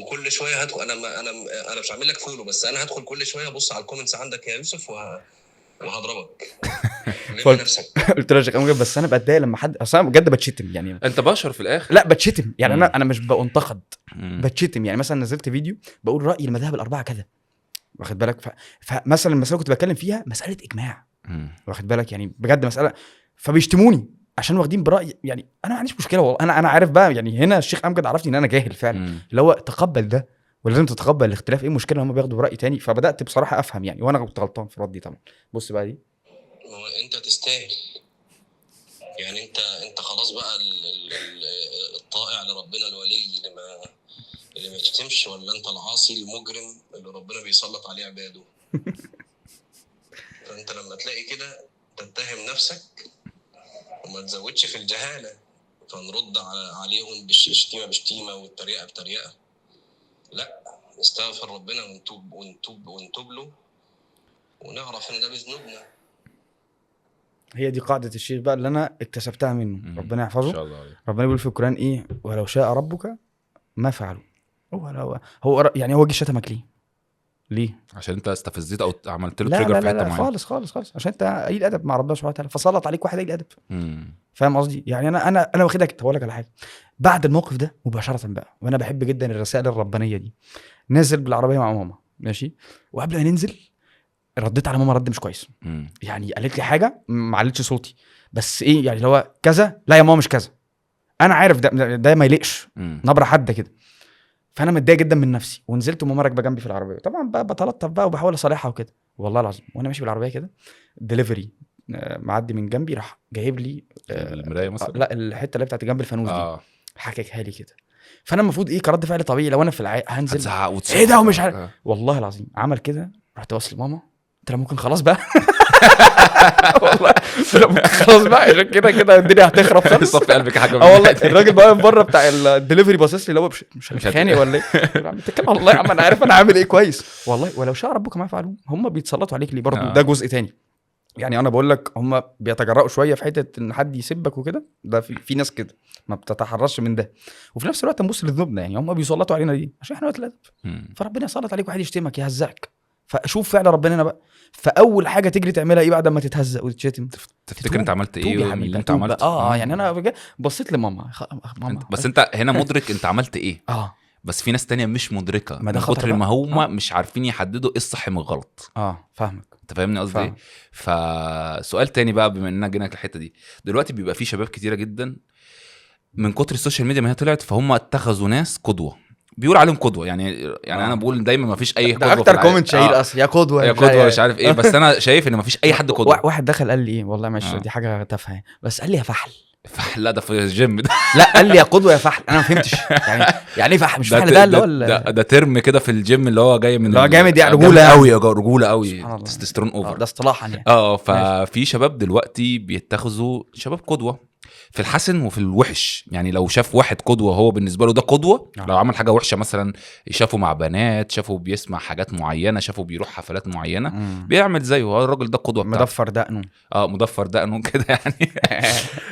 Speaker 3: وكل شوية هدخل انا انا انا مش هعمل لك follow، بس انا هدخل كل شوية ابص على ال comments عندك يا يوسف وهضربك. نفسك.
Speaker 2: قلت له يا شيخ امجد بس انا بتضايق لما حد، اصل انا بجد بتشتم يعني.
Speaker 1: انت بشر في الاخر.
Speaker 2: لا بتشتم يعني، انا مش بنتقد، بتشتم يعني. مثلا نزلت فيديو بقول راي المذاهب الاربعة كذا، واخد بالك؟ فمثلا المسالة كنت بتكلم فيها مسالة اجماع، واخد بالك؟ يعني بجد مسالة، فبيشتموني عشان واخدين براي يعني. انا ما عنديش مشكلة والله، انا عارف بقى يعني. هنا الشيخ امجد عرفني ان انا جاهل فعلا، اللي هو تقبل ده ولازم تتقبل الاختلاف، ايه المشكلة هم بياخدوا براي تاني؟ فبدات بصراحة افهم يعني، وانا كنت غلطان في ردي طبعا. بص بقى دي،
Speaker 3: ما هو انت تستاهل يعني، انت خلاص بقى الطائع لربنا، الولي اللي ما يشتمش، ولا انت العاصي المجرم اللي ربنا بيسلط عليه عباده. فانت لما تلاقي كده تتهم نفسك وما تزودش في الجهالة، فنرد عليهم بالشتيمه بشتيمه والتريقه بتريقه. لا، نستغفر ربنا ونتوب ونتوب ونتوب له، ونعرف ان ده بذنوبنا.
Speaker 2: هي دي قاعدة الشيخ بقى اللي انا اكتسبتها منه، ربنا يحفظه.
Speaker 1: إن شاء الله.
Speaker 2: ربنا بيقول في القران ايه؟ ولو شاء ربك ما فعلوا. هو يعني هو جه شتمك ليه؟ ليه؟
Speaker 1: عشان انت استفزيت او عملت له trigger في حتة معينة؟
Speaker 2: خالص خالص خالص، عشان انت قليل ادب مع ربنا سبحانه وتعالى، فسلط عليك واحد قليل ادب. فاهم قصدي؟ يعني انا واخدك. هقول لك على حاجة بعد الموقف ده مباشرة بقى، وانا بحب جدا الرسائل الربانية دي. نازل بالعربية مع ماما ماشي، وقبل ما ننزل رديت على ماما رد مش كويس. يعني قالت لي حاجة ما علتش صوتي، بس ايه يعني اللي هو كذا، لا يا ماما مش كذا، انا عارف ده ما يليقش، نبره حادة كده. فانا متضايق جدا من نفسي، ونزلت وماما راكبه جنبي في العربية، طبعا بقى بتلطف بقى وبحاول اصالحها وكده. والله العظيم وانا ماشي بالعربية كده، دليفري معدي من جنبي، راح جايب لي
Speaker 1: المراية مثلا،
Speaker 2: لا الحتة اللي بتاعت جنب الفانوس دي، حككها لي كده. فانا المفروض ايه كرد فعل طبيعي لو انا في هنزل ايه ده ومش عارف. والله العظيم عمل كده، رحت واصل لماما قلت لها ممكن خلاص بقى. والله ممكن خلاص بقى، عشان كده كده الدنيا هتخرب خالص.
Speaker 1: صفي قلبك يا حاجة.
Speaker 2: والله الراجل بقى من بره بتاع الدليفري باصص لي اللي هو مش هتخانق ولا ايه؟ اتكل على الله يا عم، انا عارف انا عامل ايه كويس والله. ولو شاء ربك ما فعلوه. هم بيتسلطوا عليك ليه برضه؟ ده جزء تاني يعني. انا بقول لك هم بيتجرأوا شوية في حتة ان حد يسبك وكده، ده في ناس كده ما بتتحرش من ده، وفي نفس الوقت نبص لذنوبنا يعني. هم بيسلطوا علينا ليه؟ عشان احنا وقت الادب. فربنا يسلط عليك واحد يشتمك يهزقك، فاشوف فعل ربنا انا بقى. فاول حاجة تجري تعملها ايه بعد ما تتهزق وتتشتم؟
Speaker 1: تفتكر انت عملت ايه واللي انت عملته.
Speaker 2: يعني انا بصيت لماما، ماما
Speaker 1: بس انت هنا مدرك انت عملت ايه. بس في ناس تانية مش مدركه، من كتر ما هم مش عارفين يحددوا ايه الصح من الغلط.
Speaker 2: فاهمك.
Speaker 1: انت فاهمني قصدي ايه؟ فسؤال تاني بقى، بما اننا جينا الحتة دي دلوقتي، بيبقى في شباب كتيرة جدا من كتر ال social media ما هي طلعت، فهم اتخذوا ناس قدوة، بيقول عليهم قدوة يعني انا بقول دايما ما فيش اي قدوة.
Speaker 2: ده اكتر comment شهير اصلا، يا قدوة
Speaker 1: يا قدوة مش عارف ايه، بس انا شايف ان ما فيش اي حد قدوة.
Speaker 2: واحد دخل قال لي ايه والله معلش دي حاجة تافهة، بس قال لي يا فحل.
Speaker 1: فحل؟ لا ده في الجيم ده.
Speaker 2: لا قال لي يا قدوة يا فحل، انا ما فهمتش يعني ايه فحل؟ مش فحل ده اللي هو
Speaker 1: ده term كده في الجيم اللي هو جاي من
Speaker 2: اللي هو جامد يعني، رجوله
Speaker 1: قوي، رجوله قوي، testosterone over
Speaker 2: ده اصطلاحا يعني.
Speaker 1: ففي شباب دلوقتي بيتخذوا شباب قدوة، في الحسن وفي الوحش. يعني لو شاف واحد قدوة هو بالنسبة له ده قدوة، لو عمل حاجة وحشة مثلا، شافه مع بنات، شافه بيسمع حاجات معينة، شافه بيروح حفلات معينة، بيعمل زيه، هو الراجل ده قدوة بتاعته.
Speaker 2: مضفر دقنه،
Speaker 1: مضفر دقنه كده يعني.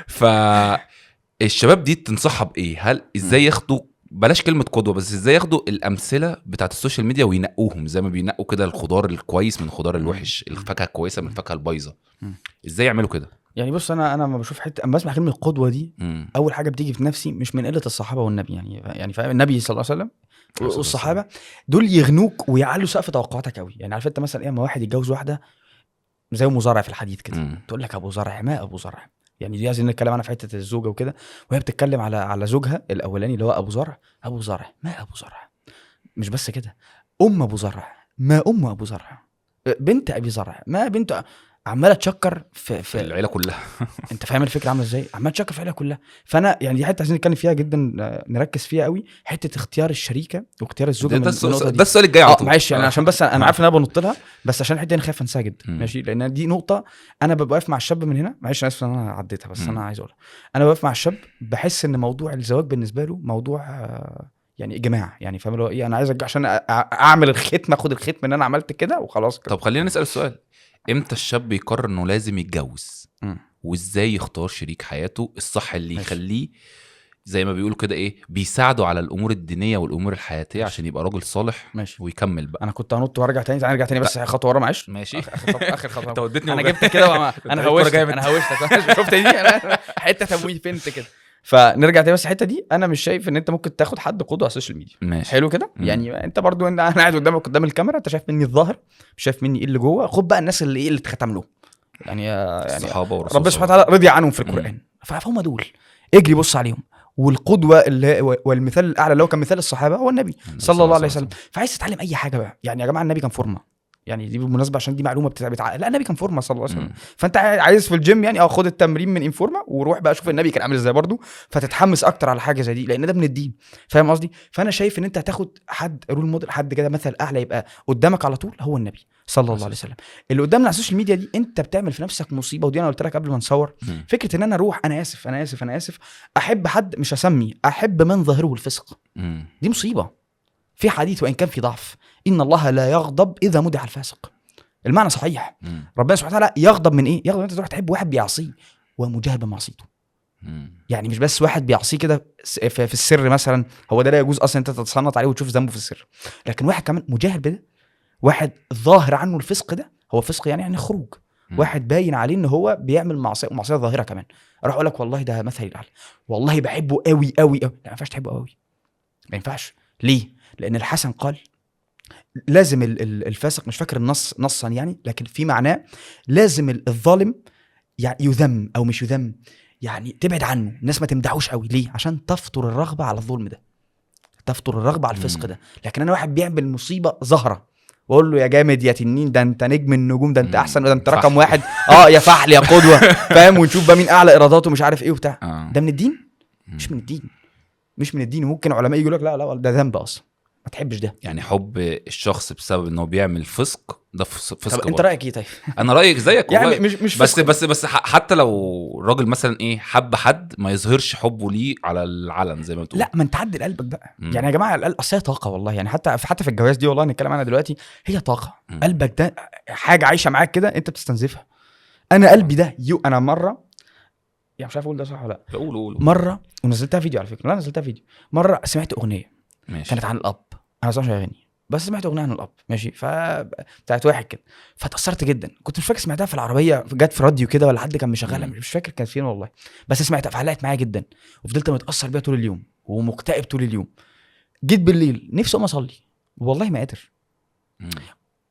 Speaker 1: فالشباب دي تنصحها بايه؟ هل ازاي ياخدوا، بلاش كلمة قدوة، بس ازاي ياخدوا الأمثلة بتاعت ال social media وينقوهم زي ما بينقوا كده الخضار الكويس من الخضار الوحش، الفاكهة الكويسة من الفاكهة البايظة، ازاي يعملوا كده؟
Speaker 2: يعني بص، انا ما بشوف حتة، اما بسمع كلمة القدوة دي اول حاجة بتيجي في نفسي مش من قلة الصحابة والنبي، يعني فاهم، النبي صلى الله عليه وسلم والصحابة دول يغنوك ويعلوا سقف توقعاتك قوي. يعني عارف انت مثلا ايه، اما واحد يتجوز واحدة زي ام زرع في الحديث كده، تقول لك ابو زرع، ما ابو زرع، يعني دي عايزين نتكلم عنها في حتة الزوجة وكده، وهي بتتكلم على زوجها الاولاني اللي هو ابو زرع، ابو زرع ما ابو زرع، مش بس كده، ام ابو زرع ما ام ابو زرع، بنت ابي زرع ما بنت، عماله تشكر في
Speaker 1: العيلة كلها.
Speaker 2: انت فاهم الفكرة عامله ازاي؟ عماله تشكر في العيلة كلها. فانا يعني دي حتة عايزين نتكلم فيها جدا، نركز فيها قوي، حتة اختيار الشريكة واختيار الزوجة.
Speaker 1: ده السؤال الجاي على طول.
Speaker 2: معلش يعني عشان بس انا عارف ان انا بنط لها، بس عشان الحتة دي انا خايف انساها جدا. ماشي، لان دي نقطة انا ببقى واقف مع الشاب من هنا، معلش انا اسف ان انا عديتها، بس انا عايز اقولها. انا واقف مع الشاب بحس ان موضوع الزواج بالنسبة له موضوع يعني اجماع، يعني فاهم اللي هو ايه، انا عايز عشان اعمل الختم، اخد الختم ان انا عملت كده وخلاص كده.
Speaker 1: طب خلينا نسال السؤال، امتى الشاب يقرر انه لازم يتجوز؟ وازاي يختار شريك حياته الصح اللي يخليه زي ما بيقولوا كده ايه، بيساعده على الامور الدينية والامور الحياتية عشان يبقى راجل صالح. ماشي. ويكمل بقى.
Speaker 2: انا كنت هنط وارجع تاني، تعالى نرجع تاني بس خطوة ورا، معلش. ماشي، اخر خطوة.
Speaker 1: انت وديتني،
Speaker 2: انا جبت كده، انا هوشتك، انا هوشتك، شفت دي انا حتة تمويه فنت كده. فنرجع تاني بس الحتة دي، انا مش شايف ان انت ممكن تاخد حد قدوة على ال social media. ماشي. حلو كده. يعني انت برضو، انا قاعد قدامك قدام الكاميرا، انت شايف مني الظاهر، مش شايف مني ايه اللي جوه. خد بقى الناس اللي ايه اللي اتختم له، يعني
Speaker 1: الصحابة والرسول،
Speaker 2: ربنا سبحانه وتعالى رضي عنهم في القران، فهم دول اجري بص عليهم. والقدوة اللي والمثال الاعلى اللي هو كان مثال الصحابة هو النبي صلى الله عليه وسلم. فعايز تتعلم اي حاجة بقى، يعني يا جماعة النبي كان فورمه، يعني دي بالمناسبة عشان دي معلومة لا النبي كان فورمه صلى الله عليه وسلم. فانت عايز في الجيم يعني خد التمرين من انفورما وروح بقى شوف النبي كان عامل ازاي برضو، فتتحمس اكتر على حاجة زي دي، لان ده من الدين. فاهم قصدي؟ فانا شايف ان انت هتاخد حد role model، حد كده مثل اعلى يبقى قدامك على طول، هو النبي صلى الله عليه وسلم. اللي قدامنا على ال social media دي انت بتعمل في نفسك مصيبة، ودي انا قلت لك قبل ما نصور، فكرة ان انا اروح، انا اسف انا اسف انا اسف، احب حد مش هسمي، احب من ظاهره الفسق، دي مصيبة. في حديث وإن كان في ضعف، إن الله لا يغضب إذا مدح الفاسق. المعنى صحيح. ربنا سبحانه وتعالى يغضب من إيه؟ يغضب أنت تروح تحب واحد بيعصيه ومجاهر بمعصيته. يعني مش بس واحد بيعصيه كده في السر مثلا، هو ده لا يجوز أصلا أنت تتصنط عليه وتشوف ذنبه في السر، لكن واحد كمان مجاهر بده، واحد ظاهر عنه الفسق ده، هو فسق يعني خروج، واحد باين عليه إن هو بيعمل معصية، ومعصية ظاهرة كمان، أروح أقول لك والله ده مثلي الأعلى، والله بحبه قوي قوي قوي. لا، ما ينفعش تحبه قوي، ما ينفعش. ليه؟ لأن الحسن قال لازم الفاسق، مش فاكر النص نصا يعني، لكن في معناه لازم الظالم يعني يذم أو مش يذم، يعني تبعد عنه، الناس ما تمدحوش قوي. ليه؟ عشان تفطر الرغبة على الظلم ده، تفطر الرغبة على الفسق ده. لكن أنا واحد بيعمل مصيبة ظاهرة واقول له يا جامد يا تنين، ده انت نجم النجوم، ده انت احسن، ده انت رقم واحد، يا فحل يا قدوة، فاهم؟ ونشوف بقى مين اعلى ايراداته مش عارف ايه وبتاع. ده من الدين؟ مش من الدين، مش من الدين. ممكن علماء يقول لك لا لا ده ذنب اصلا، ما تحبش ده.
Speaker 1: يعني حب الشخص بسبب انه بيعمل فسق ده فسق.
Speaker 2: طب انت رايك ايه طيب؟
Speaker 1: انا رايك زيك والله،
Speaker 2: يعني مش
Speaker 1: بس بس بس حتى لو الراجل مثلا ايه حب حد ما يظهرش حبه ليه على العلن زي ما بتقول.
Speaker 2: لا، ما انت عدل قلبك بقى. يعني يا جماعة اصل هي طاقة والله، يعني حتى في الجواز دي والله نتكلم عنها دلوقتي، هي طاقة. قلبك ده حاجة عايشه معاك كده، انت بتستنزفها. انا قلبي ده انا مرة، يعني مش عارف اقول ده صح ولا لا،
Speaker 1: قول
Speaker 2: مرة، ونزلتها فيديو على فكرة، لا نزلتها فيديو، مرة سمعت اغنية
Speaker 1: ماشي.
Speaker 2: كانت عن الاب، انا اصلا مش هغني، بس سمعت اغنية عن الاب ماشي، ف بتاعت واحد كده، فتاثرت جدا. كنت مش فاكر سمعتها في العربية، جت في راديو كده ولا حد كان مشغلها، مش فاكر كان فين والله، بس سمعتها فعلقت معايا جدا، وفضلت متاثر بيها طول اليوم ومكتئب طول اليوم. جيت بالليل نفسي اقوم اصلي، والله ما قادر.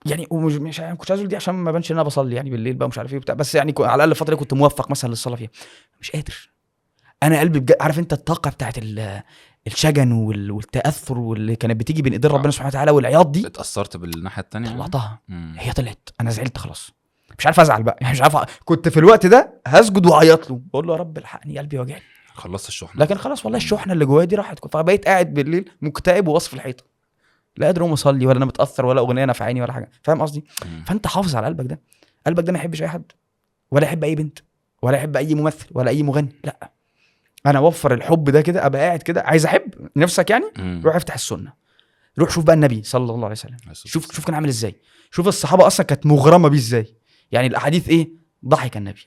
Speaker 2: يعني ومش مش كنت عايز اقول دي عشان ما بانش ان انا بصلي يعني بالليل بقى مش عارف ايه وبتاع، بس يعني على الاقل الفترة كنت موفق مثلا للصلاة فيها. مش قادر، انا قلبي عارف انت الطاقة بتاعت الشجن والتاثر واللي كانت بتيجي بين ايدين ربنا سبحانه وتعالى والعياط دي،
Speaker 1: اتاثرت بالناحيه الثانية
Speaker 2: طلعتها. هي طلعت، انا زعلت خلاص، مش عارف ازعل بقى، يعني مش عارف كنت في الوقت ده هسجد واعيط له بقول له يا رب الحقني قلبي وجعني،
Speaker 1: خلصت الشحنة.
Speaker 2: لكن خلاص والله الشحنة اللي جوايا دي راحت، فبقيت قاعد بالليل مكتئب وواصف الحيطة، لا قادر اقوم اصلي ولا انا متاثر ولا اغنية نفعاني ولا حاجة، فاهم قصدي؟ فانت حافظ على قلبك ده. قلبك ده ما يحبش اي حد، ولا يحب اي بنت، ولا يحب اي ممثل، ولا اي مغني، لا. انا اوفر الحب ده كده، ابقى قاعد كده عايز احب نفسك يعني، روح افتح السنة، روح شوف بقى النبي صلى الله عليه وسلم، شوف كان عامل ازاي، شوف الصحابة اصلا كانت مغرمه بيه ازاي. يعني الاحاديث ايه؟ ضحك النبي،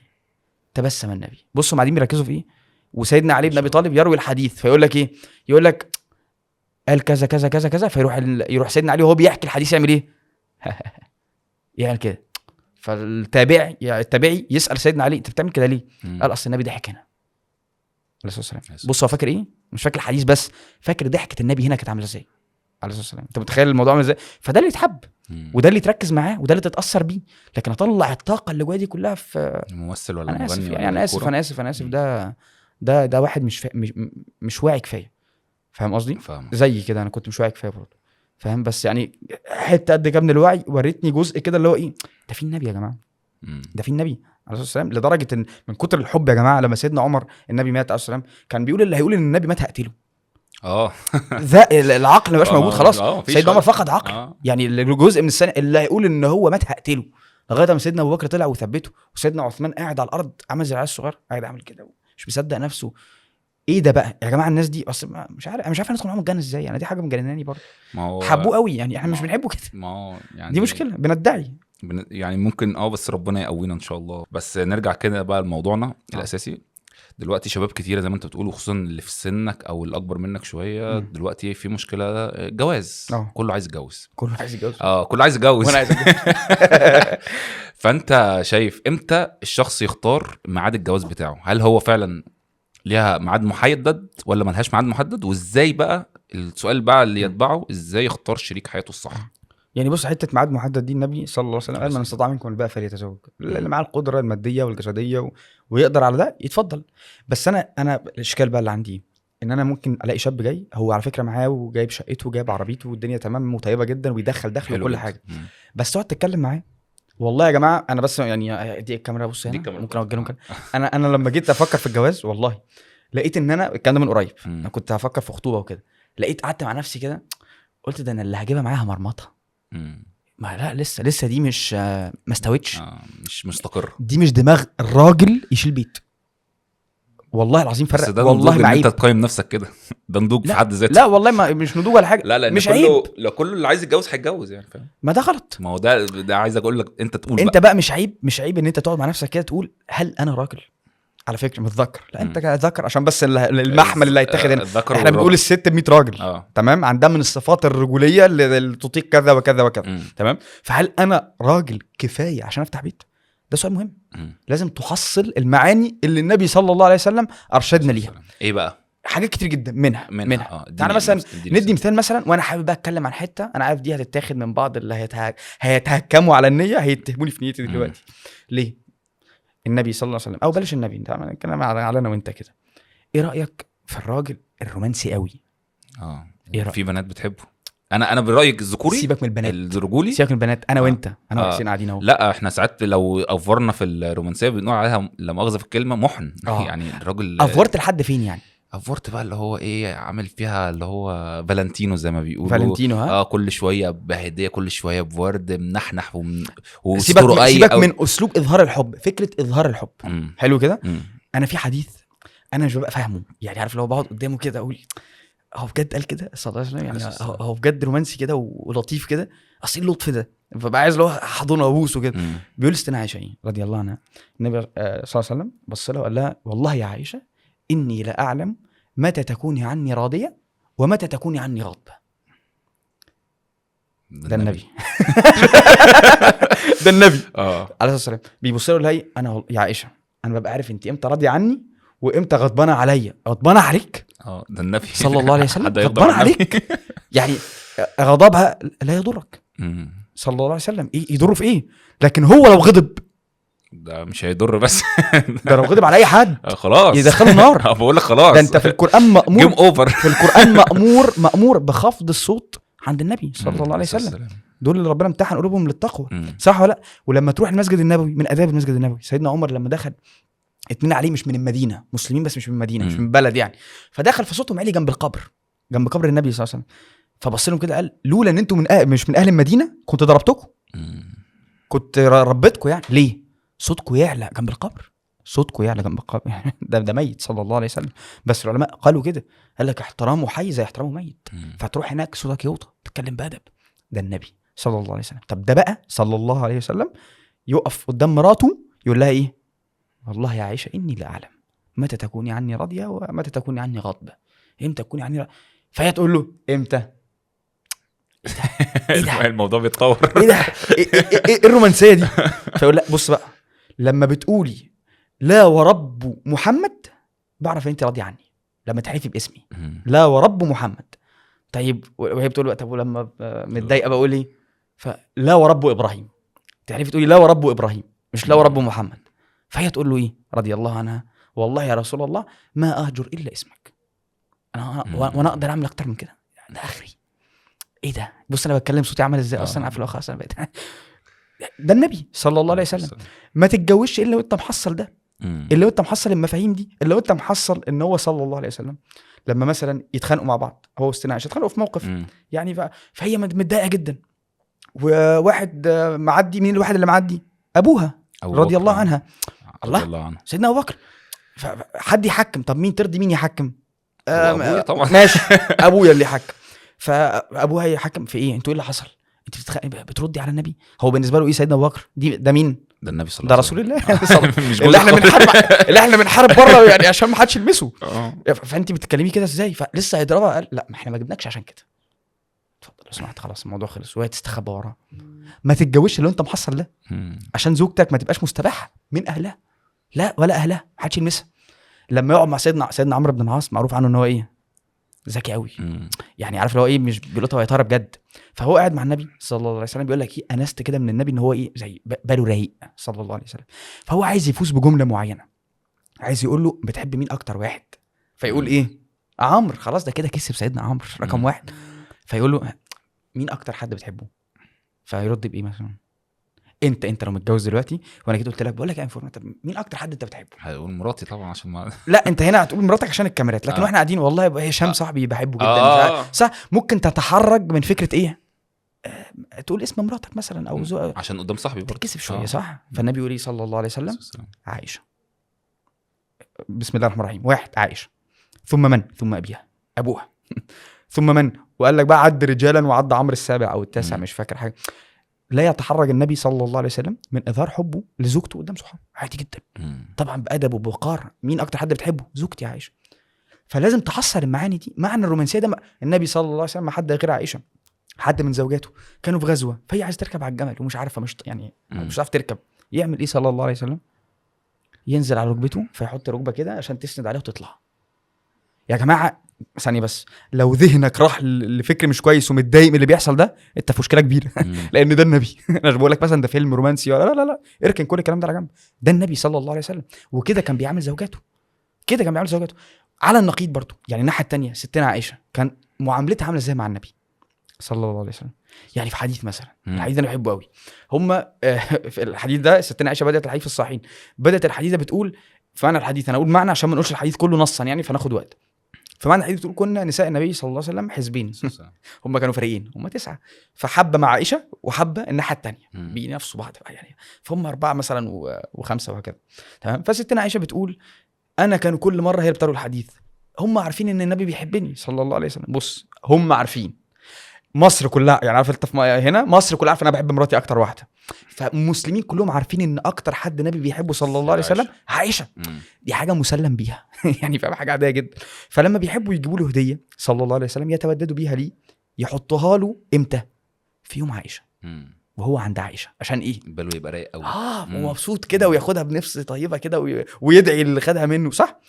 Speaker 2: تبسم النبي. بصوا قاعدين بيركزوا في ايه. وسيدنا علي بن ابي طالب يروي الحديث فيقول لك ايه؟ يقول لك قال كذا كذا كذا كذا، فيروح يروح سيدنا علي وهو بيحكي الحديث يعمل ايه؟ يعمل كده. فالتابعي يعني التابعي يسال سيدنا علي انت بتعمل كده ليه؟ قال اصل النبي ضحك هنا عليه الصلاة والسلام. بص هو فاكر ايه؟ مش فاكر الحديث بس فاكر ضحكه النبي هنا كانت عامله ازاي عليه الصلاة والسلام. انت متخيل الموضوع عامل ازاي؟ فده اللي يتحب وده اللي تركز معاه وده اللي تتاثر بيه. لكن اطلع الطاقة اللي جوايا دي كلها في
Speaker 1: ممثل ولا
Speaker 2: انا
Speaker 1: مغني
Speaker 2: اسف
Speaker 1: ولا
Speaker 2: يعني، انا اسف
Speaker 1: كورة.
Speaker 2: انا اسف انا اسف، ده ده واحد مش واعي كفاية. فاهم قصدي؟
Speaker 1: فاهم.
Speaker 2: زي كده انا كنت مش واعي كفاية برضه، فاهم؟ بس يعني حتة قد كده من الوعي وريتني جزء كده اللي هو ايه ده، في النبي يا جماعة، ده في النبي عليه الصلاة والسلام. لدرجة ان من كتر الحب يا جماعة لما سيدنا عمر النبي مات عليه الصلاة والسلام كان بيقول اللي هيقول ان النبي مات هقتله. ذا العقل ما بقاش موجود خلاص. سيدنا عمر فقد عقل. يعني الجزء من السنة اللي هيقول ان هو مات هقتله، لغاية ما سيدنا ابو بكر طلع وثبته، وسيدنا عثمان قاعد على الارض عامل زي العيال الصغير، قاعد عامل كده مش مصدق نفسه. ايه ده بقى يا جماعة؟ الناس دي اصل مش عارف، انا مش عارف ندخل معاهم الجنة ازاي يعني، دي حاجة مجنناني برضه. حبوه قوي يعني، احنا مش بنحبه كده،
Speaker 1: ما هو يعني
Speaker 2: دي مشكلة، بندعي
Speaker 1: يعني ممكن بس ربنا يقوينا ان شاء الله. بس نرجع كده بقى لموضوعنا الاساسي دلوقتي. شباب كتيرة زي ما انت بتقول، وخصوصا اللي في سنك او الاكبر منك شوية، دلوقتي في مشكلة جواز. كله عايز يتجوز،
Speaker 2: كله عايز يتجوز،
Speaker 1: كله عايز يتجوز،
Speaker 2: وانا عايز اتجوز.
Speaker 1: فانت شايف امتى الشخص يختار ميعاد الجواز بتاعه؟ هل هو فعلا ليها ميعاد محدد ولا ملهاش ميعاد محدد؟ وازاي بقى السؤال بقى اللي يتبعه، ازاي يختار شريك حياته الصح؟
Speaker 2: يعني بص، حتة ميعاد محدد دي النبي صلى الله عليه وسلم قال من استطاع منكم الباء فليتزوج، اللي معاه القدرة المادية والجسدية ويقدر على ده يتفضل. بس انا الاشكال بقى اللي عندي ان انا ممكن الاقي شاب جاي هو على فكرة معاه وجايب شقته وجايب عربيته والدنيا تمام وطيبة جدا وبيدخل دخل وكل حاجة، بس تقعد تتكلم معاه. والله يا جماعة انا بس يعني دي الكاميرا، بص هنا ممكن اوجه لهم كده. انا لما جيت افكر في الجواز والله لقيت ان انا الكلام ده من قريب، انا كنت هفكر في خطوبه وكده، لقيت قعدت مع نفسي كده قلت ده انا اللي هجيبها معاها مرمطه. ما لا لسه دي مش ما استوتش،
Speaker 1: مش مستقر،
Speaker 2: دي مش دماغ الراجل يشيل بيت. والله العظيم فرق،
Speaker 1: ده
Speaker 2: والله
Speaker 1: ما انت تقيم نفسك كده، ده نضوج في حد ذاته.
Speaker 2: لا والله ما مش نضوج ولا حاجة،
Speaker 1: لا
Speaker 2: مش عيب.
Speaker 1: لو كله اللي عايز يتجوز هيتجوز يعني، فاهم؟
Speaker 2: ما ده غلط.
Speaker 1: ما هو ده عايز اقول لك انت تقول
Speaker 2: انت بقى مش عيب، مش عيب ان انت تقعد مع نفسك كده تقول هل انا راجل؟ على فكرة متذكر، لا انت ذكر، عشان بس المحمل اللي هيتاخد هنا احنا بنقول الست ب 100 راجل، تمام، عندها من الصفات الرجوليه اللي تطيق كذا وكذا وكذا، تمام. فهل انا راجل كفاية عشان افتح بيت؟ ده سؤال مهم. لازم تحصل المعاني اللي النبي صلى الله عليه وسلم ارشدنا ليها.
Speaker 1: ايه بقى؟
Speaker 2: حاجات كتير جدا منها. تعالى مثلا ندي مثال مثلا، وانا حابب اتكلم عن حتة انا عارف دي هتتاخد من بعض اللي هيتهكموا على النية، هيتهموني في نيتي دلوقتي. ليه؟ النبي صلى الله عليه وسلم، او بلاش النبي، انت نتكلم على انا وانت كده. ايه رايك في الراجل الرومانسي قوي؟
Speaker 1: ايه رأيك؟ في بنات بتحبه. انا برايي الذكوري،
Speaker 2: سيبك من البنات،
Speaker 1: الرجولي،
Speaker 2: سيبك من البنات، انا وانت، انا وحسين قاعدين اهو.
Speaker 1: لا احنا ساعات لو افورنا في الرومانسية بنقول عليها لا مؤاخذة في الكلمة محن. يعني الراجل
Speaker 2: افورت لحد فين يعني؟
Speaker 1: افورت بقى اللي هو ايه، عامل فيها اللي هو فالنتينو زي ما بيقولوا،
Speaker 2: فالنتينو. ها
Speaker 1: كل شوية بهديه، كل شوية بورد، منحنح
Speaker 2: سيبك من اسلوب اظهار الحب، فكرة اظهار الحب. حلو كده. انا في حديث انا مش ببقى فاهمه يعني، عارف لو بقعد قدامه كده اقول هو بجد قال كده صلى الله عليه وسلم يعني، هو بجد رومانسي كده ولطيف كده، اصل اللطف ده، فبقى عايز لو احضنه وابوسه كده. بيقول استنى عائشة رضي الله عنها، النبي صلى الله عليه وسلم بص لها وقال لها والله يا عائشة إني لا أعلم متى تكوني عني راضية ومتى تكوني عني غاضبة. ده النبي. ده النبي عليه الصلاة والسلام بيبص له لها أنا يا عائشة أنا ببقى عارف أنت إمتى راضية عني وإمتى غضبانة عليا. غضبانة عليك؟
Speaker 1: ده النبي
Speaker 2: صلى الله عليه وسلم غضبانة عليك يعني غضبها لا يضرك صلى الله عليه وسلم. إيه يضره في إيه؟ لكن هو لو غضب
Speaker 1: ده مش هيضر، بس
Speaker 2: ده لو غضب على اي حد
Speaker 1: خلاص
Speaker 2: يدخله النار.
Speaker 1: بقول لك خلاص،
Speaker 2: ده انت في القران مأمور،
Speaker 1: game over.
Speaker 2: في القران مأمور بخفض الصوت عند النبي صلى الله عليه وسلم. دول اللي ربنا امتحن قلوبهم للتقوى، صح ولا لا؟ ولما تروح المسجد النبوي، من اداب المسجد النبوي، سيدنا عمر لما دخل اتنين عليه مش من المدينة، مسلمين بس مش من المدينة، مش من بلد يعني، فدخل في صوتهم عالي جنب القبر، جنب قبر النبي صلى الله عليه وسلم. فبص لهم كده قال لولا ان انتم مش من اهل المدينة كنت ضربتكم، كنت ربيتكم يعني. ليه صوتكم يعلى جنب القبر؟ صوتكم يعلى جنب القبر. ده ميت صلى الله عليه وسلم. بس العلماء قالوا كده، قال لك احترامه حي زي احترامه ميت. فتروح هناك صوتك يوطى، تتكلم بأدب، ده النبي صلى الله عليه وسلم. طب ده بقى صلى الله عليه وسلم يقف قدام مراته يقول لها ايه؟ والله يا عائشة إني لا أعلم متى تكوني عني راضية ومتى تكوني عني غاضبة، امتى تكوني عني راضية؟ فهي تقول له امتى؟ ايه ده؟
Speaker 1: الموضوع بيتطور.
Speaker 2: ايه ده؟ ايه الرومانسية دي؟ فيقول لا بص بقى، لما بتقولي لا ورب محمد بعرف ان انت راضية عني، لما تحلفي باسمي لا ورب محمد. طيب وهي بتقول طب ولما متضايقة بقول ايه؟ فلا ورب ابراهيم. تحلفي تقولي لا ورب ابراهيم، مش لا ورب محمد. فهي تقول له ايه رضي الله عنها؟ والله يا رسول الله ما اهجر الا اسمك، انا وانا اقدر اعمل اكتر من كده، ده اخري. ايه ده؟ بص انا بتكلم صوتي عامل ازاي اصلا، في الاخر اصلا بقيت ده النبي صلى الله عليه وسلم. ما تتجوزش الا وانت محصل ده، الا وانت محصل المفاهيم دي، الا وانت محصل ان هو صلى الله عليه وسلم لما مثلا يتخانقوا مع بعض، هو وستنا عائشة اتخانقوا في موقف يعني، فهي متضايقة جدا، وواحد معدي، مين الواحد اللي معدي؟ ابوها رضي الله عنها، الله سيدنا ابو بكر. حد يحكم، طب مين ترضي مين يحكم؟
Speaker 1: ابويا طبعا.
Speaker 2: ماشي ابويا اللي يحكم. فابوها يحكم في ايه؟ انتوا ايه اللي حصل؟ انت بتردي على النبي؟ هو بالنسبة له ايه سيدنا ابو بكر؟ دي ده مين؟
Speaker 1: ده النبي صلى الله عليه وسلم، ده رسول
Speaker 2: الله. اللي احنا بنحارب، اللي احنا بنحارب بره يعني عشان ما حدش يلمسه. فانت بتتكلمي كده ازاي؟ فلسه هيضربها. قال لا ما احنا ما جبناكش عشان كده، اتفضل لو سمحت خلاص الموضوع خلص. وهي تستخبى وراه. ما تتجوزش لو انت محصل ده، عشان زوجتك ما تبقاش مستباحة من اهلها، لا ولا اهلها، ما حدش يلمسها. لما يقعد مع سيدنا عمرو بن العاص، معروف عنه ان هو ايه؟ ذكي قوي، يعني عارف لو ايه، مش بيلقطها ويطيرها بجد. فهو قاعد مع النبي صلى الله عليه وسلم بيقول لك ايه، انست كده من النبي ان هو ايه، زي باله رايق صلى الله عليه وسلم. فهو عايز يفوز بجملة معينة، عايز يقول له بتحب مين اكتر واحد؟ فيقول ايه؟ عمرو. خلاص ده كده كسب سيدنا عمرو رقم واحد. فيقول له مين اكتر حد بتحبه؟ فيرد بايه مثلا؟ انت لو متجوز دلوقتي وانا جيت قلت لك بقول لك يا انفورما، طب مين اكتر حد انت بتحبه؟
Speaker 1: هقول مراتي طبعا عشان ما
Speaker 2: لا انت هنا هتقول مراتك عشان الكاميرات، لكن واحنا قاعدين والله يبقى هشام صاحبي بحبه جدا مش عارف. صح، ممكن تتحرج من فكرة ايه، تقول اسم مراتك مثلا او
Speaker 1: عشان قدام صاحبي برضه
Speaker 2: تتكسف شوية. صح. فالنبي يقول ايه صلى الله عليه وسلم؟ عائشة. بسم الله الرحمن الرحيم. واحد عائشة، ثم من؟ ثم ابيها، ابوها. ثم من؟ وقال لك بقى عد رجالا وعد عمرو السابع او التاسع مش فاكر حاجة. لا يتحرج النبي صلى الله عليه وسلم من اظهار حبه لزوجته قدام صحابه، عادي جدا. طبعا بادب وبوقار. مين اكتر حد بتحبه؟ زوجتي عائشة. فلازم تحصل المعاني دي، معنى الرومانسية ده. النبي صلى الله عليه وسلم ما حد غير عائشة، حد من زوجاته كانوا في غزوة، فهي عايزه تركب على الجمل ومش عارفه، مش يعني مش عارفه تركب، يعمل ايه صلى الله عليه وسلم؟ ينزل على ركبته، فيحط ركبه كده عشان تسند عليه وتطلع. يا جماعة ثانية بس، لو ذهنك راح لفكر مش كويس ومتضايق من اللي بيحصل ده، انت في مشكلة كبيرة. لان ده النبي. انا مش بقول لك مثلا ده فيلم رومانسي ولا لا لا لا، اركن كل الكلام ده على جنب، ده النبي صلى الله عليه وسلم. وكده كان بيعامل زوجاته، كده كان بيعامل زوجاته. على النقيض برضو يعني الناحية الثانية ستنا عائشة كان معاملتها عامله ازاي مع النبي صلى الله عليه وسلم؟ يعني في حديث مثلا، الحديث ده انا بحبه قوي. هم في الحديث ده ستنا عائشة بدات الحديث في الصحيحين، بدات الحديث ده بتقول، فانا الحديث انا اقول معنى عشان ما نقولش الحديث كله نصا يعني فناخد وقت. فمعنى الحديث بتقول كنا نساء النبي صلى الله عليه وسلم حزبين. هم كانوا فريقين، هم 9، فحبه مع عائشة وحبه الناحية الثانية، بينافسوا بعض بقى يعني، فهم 4 مثلا و5 وهكذا. تمام. فستنا عائشة بتقول انا كانوا كل مرة هي بتروي الحديث، هم عارفين ان النبي بيحبني صلى الله عليه وسلم. بص هم عارفين، مصر كلها يعني عارف انت هنا مصر كلها عارفه انا بحب مراتي اكتر واحدة، فالمسلمين كلهم عارفين ان اكتر حد النبي بيحبه صلى الله عليه وسلم عائشة. دي حاجة مسلم بيها. يعني فاهم، حاجة عادية جدا. فلما بيحبوا يجيبوا له هديه صلى الله عليه وسلم يتوددوا بيها ليه، يحطوها له امتى؟ في يوم عائشة، وهو عند عائشة. عشان ايه؟
Speaker 1: باله يبقى رايق قوي،
Speaker 2: ومبسوط كده، وياخدها بنفس طيبة كده، ويدعي اللي خدها منه. صح،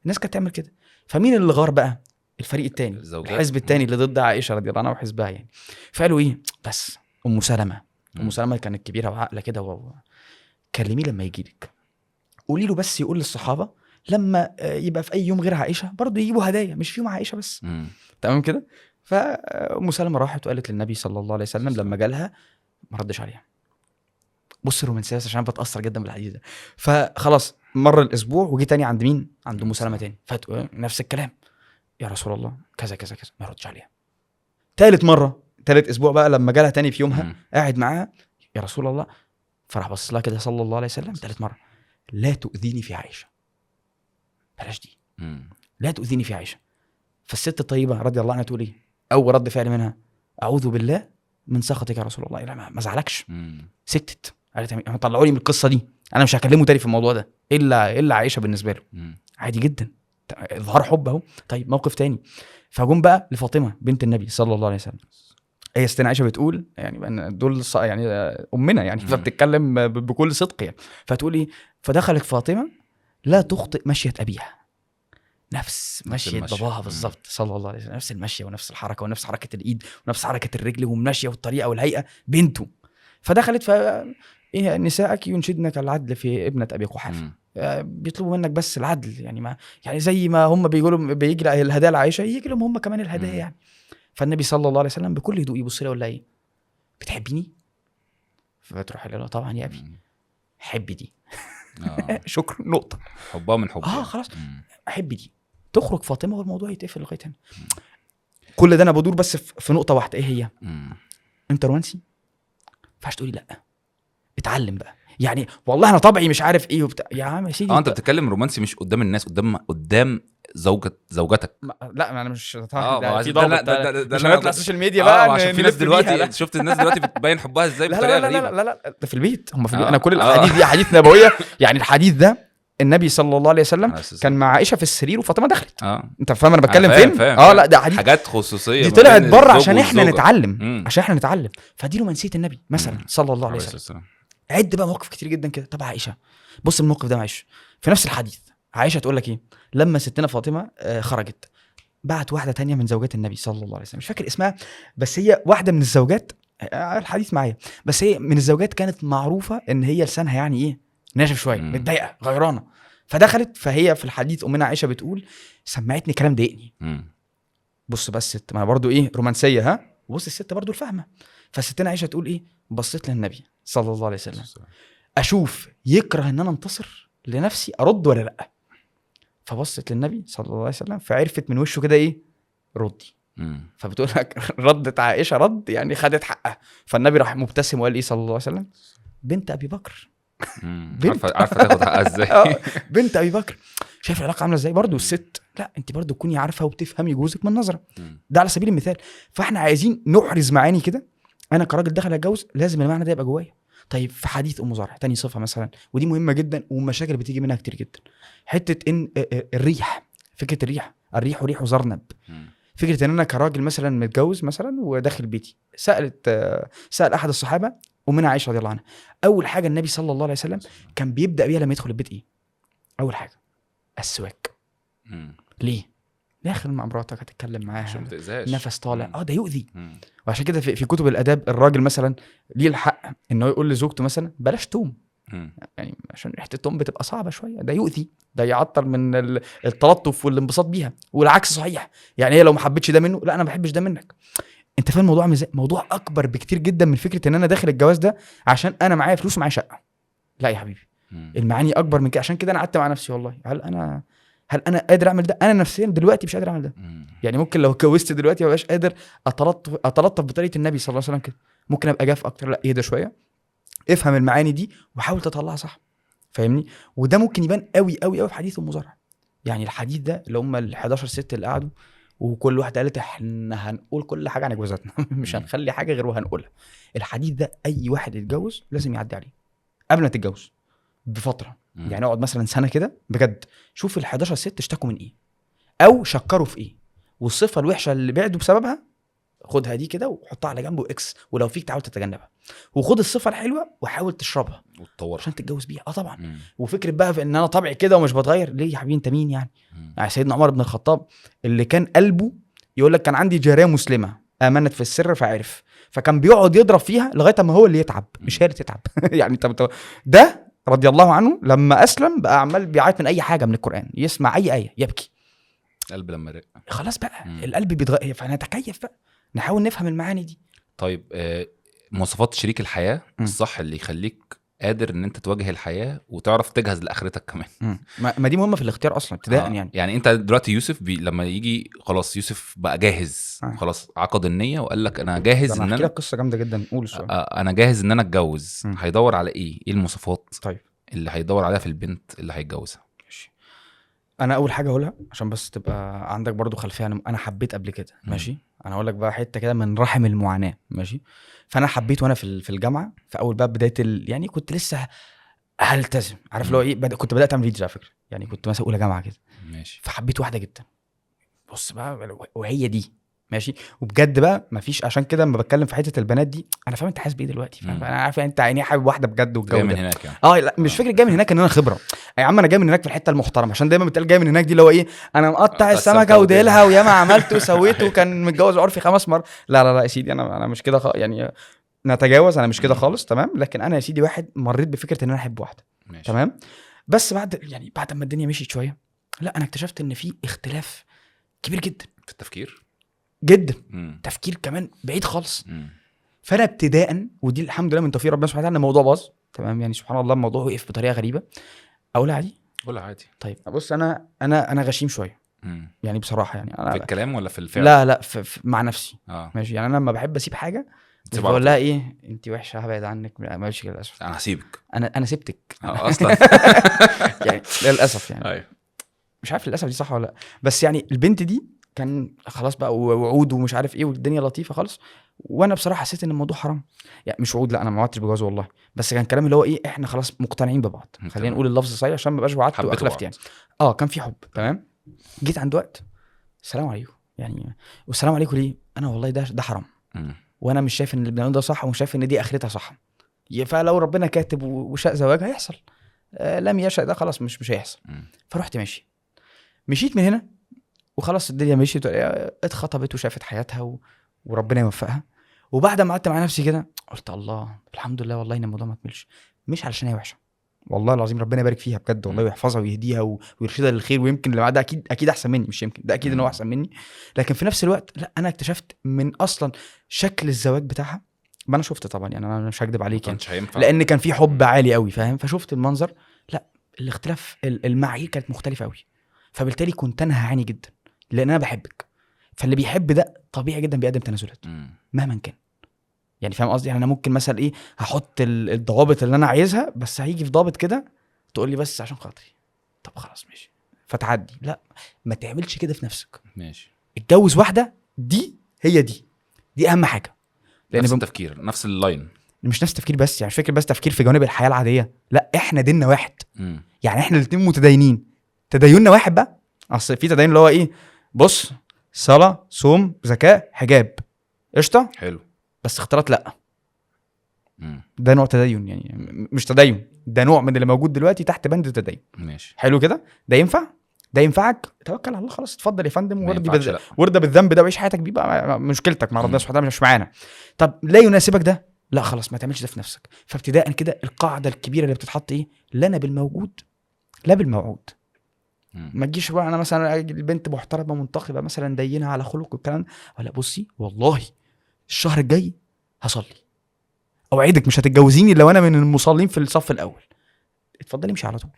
Speaker 2: الناس كانت تعمل كده. فمين اللي غار بقى؟ الفريق الثاني، الحزب الثاني اللي ضد عائشة رضي الله عنها وحزبها يعني. فقالوا ايه؟ بس ام سلمه، ام سلمه كانت كبيرة وعاقله كده، كلميه لما يجي لك، قولي له بس يقول للصحابة لما يبقى في اي يوم غير عائشة برضه يجيبوا هدايا، مش في يوم عائشة بس. تمام كده. فام سلمه راحت وقالت للنبي صلى الله عليه وسلم، لما جالها ما ردش عليها. بص الرومانسية عشان بتاثر جدا بالحديث ده. فخلاص مر الاسبوع وجي تاني عند مين؟ عند ام سلمه تاني، نفس الكلام، يا رسول الله كذا كذا كذا، ما ردش عليها. ثالث مرة، ثالث اسبوع بقى لما جالها تاني في يومها قاعد معاها، يا رسول الله، فراح بص لها كده صلى الله عليه وسلم ثالث مرة، لا تؤذيني في عائشة، بلاش دي، لا تؤذيني في عائشة. فالست الطيبة رضي الله عنها تقول ايه؟ اول رد فعل منها اعوذ بالله من سخطك يا رسول الله. لا ما زعلكش، سكتت، قالت طلعوني من القصة دي، انا مش هكلمه تاني في الموضوع ده الا عائشة بالنسبة له. عادي جدا، اظهار حب اهو. طيب موقف تاني، فجم بقى لفاطمة بنت النبي صلى الله عليه وسلم. هي ستنا عائشة بتقول يعني دول يعني امنا يعني، فبتتكلم بكل صدق يعني. فتقول ايه؟ فدخلت فاطمة لا تخطئ مشيه ابيها، نفس مشية باباها بالظبط صلى الله عليه وسلم، نفس المشية ونفس الحركة ونفس حركة الايد ونفس حركة الرجل والمشيه والطريقة والهيئة، بنته. فدخلت ف ايه نسائك ينشدنك العدل في ابنه ابي قحافة، بيطلبوا منك بس العدل يعني، ما يعني زي ما هم بيقولوا بيجي الهدايا لعائشة يجي لهم هم كمان الهدايا يعني. فالنبي صلى الله عليه وسلم بكل هدوء يبص لها ويقول لها ايه؟ بتحبيني؟ فتروح لها طبعا يا ابي، حبي دي. شكرا، نقطة.
Speaker 1: حبها من حبها.
Speaker 2: خلاص حبي دي. تخرج فاطمة والموضوع يتقفل لغاية هنا. كل ده انا بدور بس في نقطة واحدة، ايه هي؟ انت رومانسي؟ ما ينفعش تقولي لا، اتعلم بقى يعني. والله انا طبعي مش عارف ايه وبتاع يا عم يا سيدي.
Speaker 1: انت بتتكلم رومانسي مش قدام الناس، قدام زوجتك.
Speaker 2: لا انا مش ده في ضابط، ده مش هنطلع ال social media بقى
Speaker 1: عشان في ناس دلوقتي شفت الناس دلوقتي بتبين حبها ازاي بطريقة غريبة.
Speaker 2: لا لا لا ده في البيت، هم في البيت. انا كل الاحاديث دي احاديث نبوية يعني. الحديث ده النبي صلى الله عليه وسلم كان مع عائشة في السرير وفاطمة دخلت. انت فاهم انا بتكلم فين؟ لا ده حديث،
Speaker 1: حاجات خصوصية
Speaker 2: دي طلعت بره عشان احنا نتعلم، عشان احنا نتعلم. فدي رومانسية النبي مثلا صلى الله عليه وسلم. عد بقى مواقف كتير جدا كده. طب عائشة، بص الموقف ده معلش في نفس الحديث، عائشة تقول لك ايه؟ لما ستنا فاطمة خرجت، بعت واحدة تانية من زوجات النبي صلى الله عليه وسلم، مش فاكر اسمها، بس هي واحدة من الزوجات، الحديث معايا، بس هي من الزوجات كانت معروفة ان هي لسانها يعني ايه، ناشف شوية، متضايقة، غيرانه. فدخلت، فهي في الحديث امنا عائشة بتقول سمعتني كلام ضايقني. بص بس الست، ما انا برضو ايه رومانسية، ها، بص الست برضو الفاهمه. فستنا عائشة تقول ايه؟ بصيت للنبي صلى الله عليه وسلم، اشوف يكره ان انا انتصر لنفسي ارد ولا لا. فبصت للنبي صلى الله عليه وسلم، فعرفت من وشه كده ايه، ردي. فبتقول لك ردت عائشة رد يعني، خدت حقها. فالنبي راح مبتسم وقال ايه صلى الله عليه وسلم؟ بنت ابي بكر.
Speaker 1: عارفه تاخد حقها ازاي.
Speaker 2: بنت ابي بكر. شايف العلاقة عامله ازاي؟ برضو الست لا، انت برضو تكوني عارفه وبتفهمي جوزك من نظره. ده على سبيل المثال. فاحنا عايزين نحرز معاني كده. انا كراجل داخل اتجوز لازم المعنى ده يبقى جوايا. طيب في حديث ام زرع تاني صفة مثلا، ودي مهمة جدا ومشاكل بتيجي منها كتير جدا، حتة ان الريح، فكرة الريح، الريح ريح زرنب. فكرة ان انا كراجل مثلا متجوز مثلا وداخل بيتي، سال احد الصحابة امنا عائشة رضي الله عنها، اول حاجة النبي صلى الله عليه وسلم كان بيبدا بيها لما يدخل البيت ايه؟ اول حاجة السواك. ليه؟ داخل مع مراتك هتتكلم معاها
Speaker 1: عشان ما تاذاش،
Speaker 2: نفس طالع، ده يؤذي. وعشان كده في كتب الاداب الراجل مثلا ليه الحق انه يقول لزوجته مثلا بلاش توم، يعني عشان ريحه التوم بتبقى صعبة شوية، ده يؤذي، ده يعطر من التلطف والانبساط بيها. والعكس صحيح، يعني هي لو ما حبتش ده منه، لا انا ما بحبش ده منك. انت فاهم الموضوع موضوع اكبر بكتير جدا من فكرة ان انا داخل الجواز ده عشان انا معايا فلوس ومعايا شقه. لا يا حبيبي، المعاني اكبر من كده. عشان كده انا قعدت مع نفسي والله، هل انا قادر اعمل ده؟ انا نفسيا دلوقتي مش قادر اعمل ده. يعني ممكن لو اتجوزت دلوقتي ما بقاش قادر اتلطف بطريقة النبي صلى الله عليه وسلم كده، ممكن ابقى جاف اكتر. لا اهدى شوية، افهم المعاني دي وحاول تطلعها صح، فاهمني؟ وده ممكن يبان قوي قوي قوي في حديث ام زرع. يعني الحديث ده اللي هم ال 11 ست اللي قعدوا وكل واحدة قالت احنا هنقول كل حاجة عن جوازاتنا، مش هنخلي حاجة غير وهنقولها. الحديث ده اي واحد يتجوز لازم يعدي عليه قبل ما تتجوز بفترة. يعني اقعد مثلا سنة كده بجد، شوف ال 11 ست اشتكوا من ايه او شكروا في ايه، والصفة الوحشة اللي بعدوا بسببها خدها دي كده وحطها على جنب واكس، ولو فيك تحاول تتجنبها، وخد الصفة الحلوة وحاول تشربها
Speaker 1: وتطورها
Speaker 2: عشان تتجوز بيها. طبعا. وفكره بقى في ان انا طبعي كده ومش بتغير، ليه يا حبيبي؟ انت مين يعني؟ يعني سيدنا عمر بن الخطاب اللي كان قلبه يقول لك كان عندي جارية مسلمة امنت في السر فعرف، فكان بيقعد يضرب فيها لغاية ما هو اللي يتعب مش هي اللي تتعب. يعني طب ده رضي الله عنه لما اسلم بقى عمال بيعيط من اي حاجة من القران، يسمع اي ايه يبكي.
Speaker 1: القلب لما رق
Speaker 2: خلاص بقى القلب بيتغير، فنتكيف بقى، نحاول نفهم المعاني دي.
Speaker 1: طيب مواصفات شريك الحياة الصح اللي يخليك قادر ان انت تواجه الحياة وتعرف تجهز لاخرتك كمان.
Speaker 2: ما دي مهمة في الاختيار اصلا ابتداء. يعني
Speaker 1: انت دلوقتي يوسف لما يجي خلاص يوسف بقى جاهز، خلاص عقد النية وقال لك انا جاهز ان انا
Speaker 2: قصة جامدة جدا، قول السؤال.
Speaker 1: انا جاهز ان انا اتجوز. هيدور على ايه؟ ايه المواصفات؟
Speaker 2: طيب
Speaker 1: اللي هيدور عليها في البنت اللي هيتجوزها؟
Speaker 2: ماشي. انا اول حاجة اقولها عشان بس تبقى عندك برضو خلفية، انا حبيت قبل كده. ماشي. انا اقول لك بقى حتة كده من رحم المعاناة. ماشي. فانا حبيت وانا في الجامعة، في اول بقى بداية يعني كنت لسه هلتزم، عارف لو ايه، كنت بدات اعمل videos على فكرة، يعني كنت مثلا اولى جامعه كده.
Speaker 1: ماشي.
Speaker 2: فحبيت واحدة جدا، بص بقى وهي دي. ماشي. وبجد بقى مفيش، عشان كده لما بتكلم في حتة البنات دي انا فاهم انت حاسس بايه دلوقتي، فاهم؟ انا عارف انت يعني حابب واحدة بجد والجو
Speaker 1: جاي من هناك يعني.
Speaker 2: لا مش فكرة جاي من هناك ان انا خبره يا عم، انا جاي من هناك في الحتة المحترمة، عشان دايما بتقال جاي من هناك دي اللي هو ايه، انا مقطع السمكة وديلها وياما عملت وسويت وكان متجوز عرفي 5 مرات. لا لا لا يا سيدي، انا مش كده يعني نتجاوز، انا مش كده خالص. تمام. لكن انا يا سيدي واحد مريت بفكره ان انا احب واحدة. ماشي. تمام. بس بعد ما الدنيا مشيت شوية، لا انا اكتشفت ان في اختلاف كبير جدا
Speaker 1: في التفكير،
Speaker 2: جدا. تفكير كمان بعيد خالص. فانا ابتداء، ودي الحمد لله من توفيق ربنا سبحانه وتعالى ان الموضوع باظ. تمام. يعني سبحان الله الموضوع وقف بطريقة غريبة. اقولها عادي؟
Speaker 1: قولها عادي.
Speaker 2: طيب بص، انا غشيم شوية. يعني بصراحة، يعني انا
Speaker 1: في الكلام ولا في الفعل؟
Speaker 2: لا لا، في مع نفسي. ماشي. يعني انا لما بحب اسيب حاجة بقول لها ايه، انت وحشة هبعد عنك، ماشي للاسف
Speaker 1: انا هسيبك،
Speaker 2: انا سبتك
Speaker 1: اصلا.
Speaker 2: يعني للاسف يعني.
Speaker 1: ايوه.
Speaker 2: مش عارف للاسف دي صح ولا لا، بس يعني البنت دي كان خلاص بقى وعود ومش عارف ايه والدنيا لطيفة خالص، وانا بصراحة حسيت ان الموضوع حرام. يعني مش وعود، لا انا ما وعدتش بجواز والله، بس كان كلام اللي هو ايه، احنا خلاص مقتنعين ببعض، خلينا نقول اللفظ صحيح عشان ما بقاش وعدت واخلفت يعني. كان في حب. تمام. جيت عند وقت السلام عليكم، يعني والسلام عليكم ليه؟ انا والله ده حرام، وانا مش شايف ان اللي بنعمله ده صح، ومش شايف ان دي اخرتها صح. فلو ربنا كاتب وشاء زواج هيحصل، لم يشاء ده خلاص مش هيحصل. فرحت ماشي، مشيت من هنا وخلاص الدنيا مشيت، اتخطبت وشافت حياتها وربنا يوفقها. وبعد ما قعدت مع نفسي كده قلت الله الحمد لله والله ان الموضوع ما كملش، مش علشان هي وحشة، والله العظيم ربنا يبارك فيها بجد والله، ويحفظها ويهديها ويرشدها للخير، ويمكن اللي بعدها اكيد احسن مني، مش يمكن ده اكيد ان هو احسن مني. لكن في نفس الوقت لا، انا اكتشفت من اصلا شكل الزواج بتاعها، ما انا شفت طبعا، يعني انا مش هكدب عليك يعني، لان كان في حب عالي قوي فاهم. فشفت المنظر، لا الاختلاف المعايير كانت مختلفة قوي، فبالتالي كنت انا هعاني جدا لان انا بحبك، فاللي بيحب ده طبيعي جدا بيقدم تنازلات مهما كان، يعني فاهم قصدي. يعني انا ممكن مثلا ايه، هحط الضوابط اللي انا عايزها، بس هيجي في ضابط كده تقول لي بس عشان خاطري، طب خلاص ماشي، فتعدي. لا ما تعملش كده في نفسك،
Speaker 1: ماشي.
Speaker 2: اتجوز واحدة دي هي دي اهم حاجة،
Speaker 1: لان نفس التفكير نفس ال line،
Speaker 2: مش نفس التفكير بس، يعني مش فكرة بس تفكير في جوانب الحياة العادية، لا احنا ديننا واحد. يعني احنا الاثنين متدينين، تديننا واحد بقى. اصل في تدين اللي هو ايه، بص صلاة صوم زكاة حجاب قشطه
Speaker 1: حلو،
Speaker 2: بس اختلاط لا. ده نوع تدين، يعني مش تدين، ده نوع من اللي موجود دلوقتي تحت بند التدين.
Speaker 1: ماشي
Speaker 2: حلو كده، ده ينفع، ده ينفعك، توكل على الله خلاص، اتفضل يا فندم، وارضى بالذنب ده وعيش حياتك بيه بقى، مشكلتك مع ربنا سبحانه وتعالى مش معانا. طب لا يناسبك ده، لا خلاص ما تعملش ده في نفسك. فابتداء كده القاعدة الكبيرة اللي بتتحط ايه، لنا بالموجود لا بالموعود. ما تجيش بقى انا مثلا البنت محترمه منتقبه مثلا دينها على خلق والكلام، ولا بصي والله الشهر الجاي هصلي، اوعدك مش هتتجوزيني لو انا من المصلين في الصف الاول، اتفضلي امشي على طول.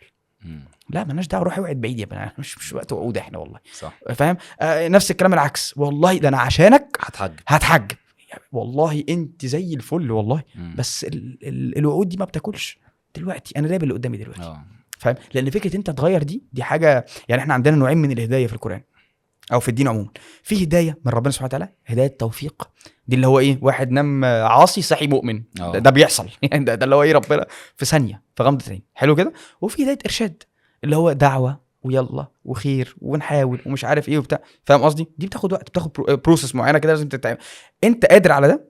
Speaker 2: لا مالناش دعوه، روحي اوعد بعيد يا بني، مش وقت وعود احنا والله،
Speaker 1: صح
Speaker 2: فاهم. نفس الكلام العكس، والله ده انا عشانك هتحجب يعني، والله انت زي الفل والله. بس الوعود دي ما بتاكلش دلوقتي، انا لابل اللي قدامي دلوقتي. فاهم، لان فكرة انت تغير دي حاجة. يعني احنا عندنا نوعين من الهداية في القران او في الدين عموما، في هداية من ربنا سبحانه وتعالى، هداية توفيق، دي اللي هو ايه، واحد نام عاصي صحي مؤمن، ده بيحصل يعني ده اللي هو ايه، ربنا في ثانية في غمضه عين، حلو كده. وفي هداية ارشاد اللي هو دعوه ويلا وخير ونحاول ومش عارف ايه وبتاع، فاهم قصدي. دي بتاخد وقت، بتاخد process معينة كده لازم تتعمل. انت قادر على ده؟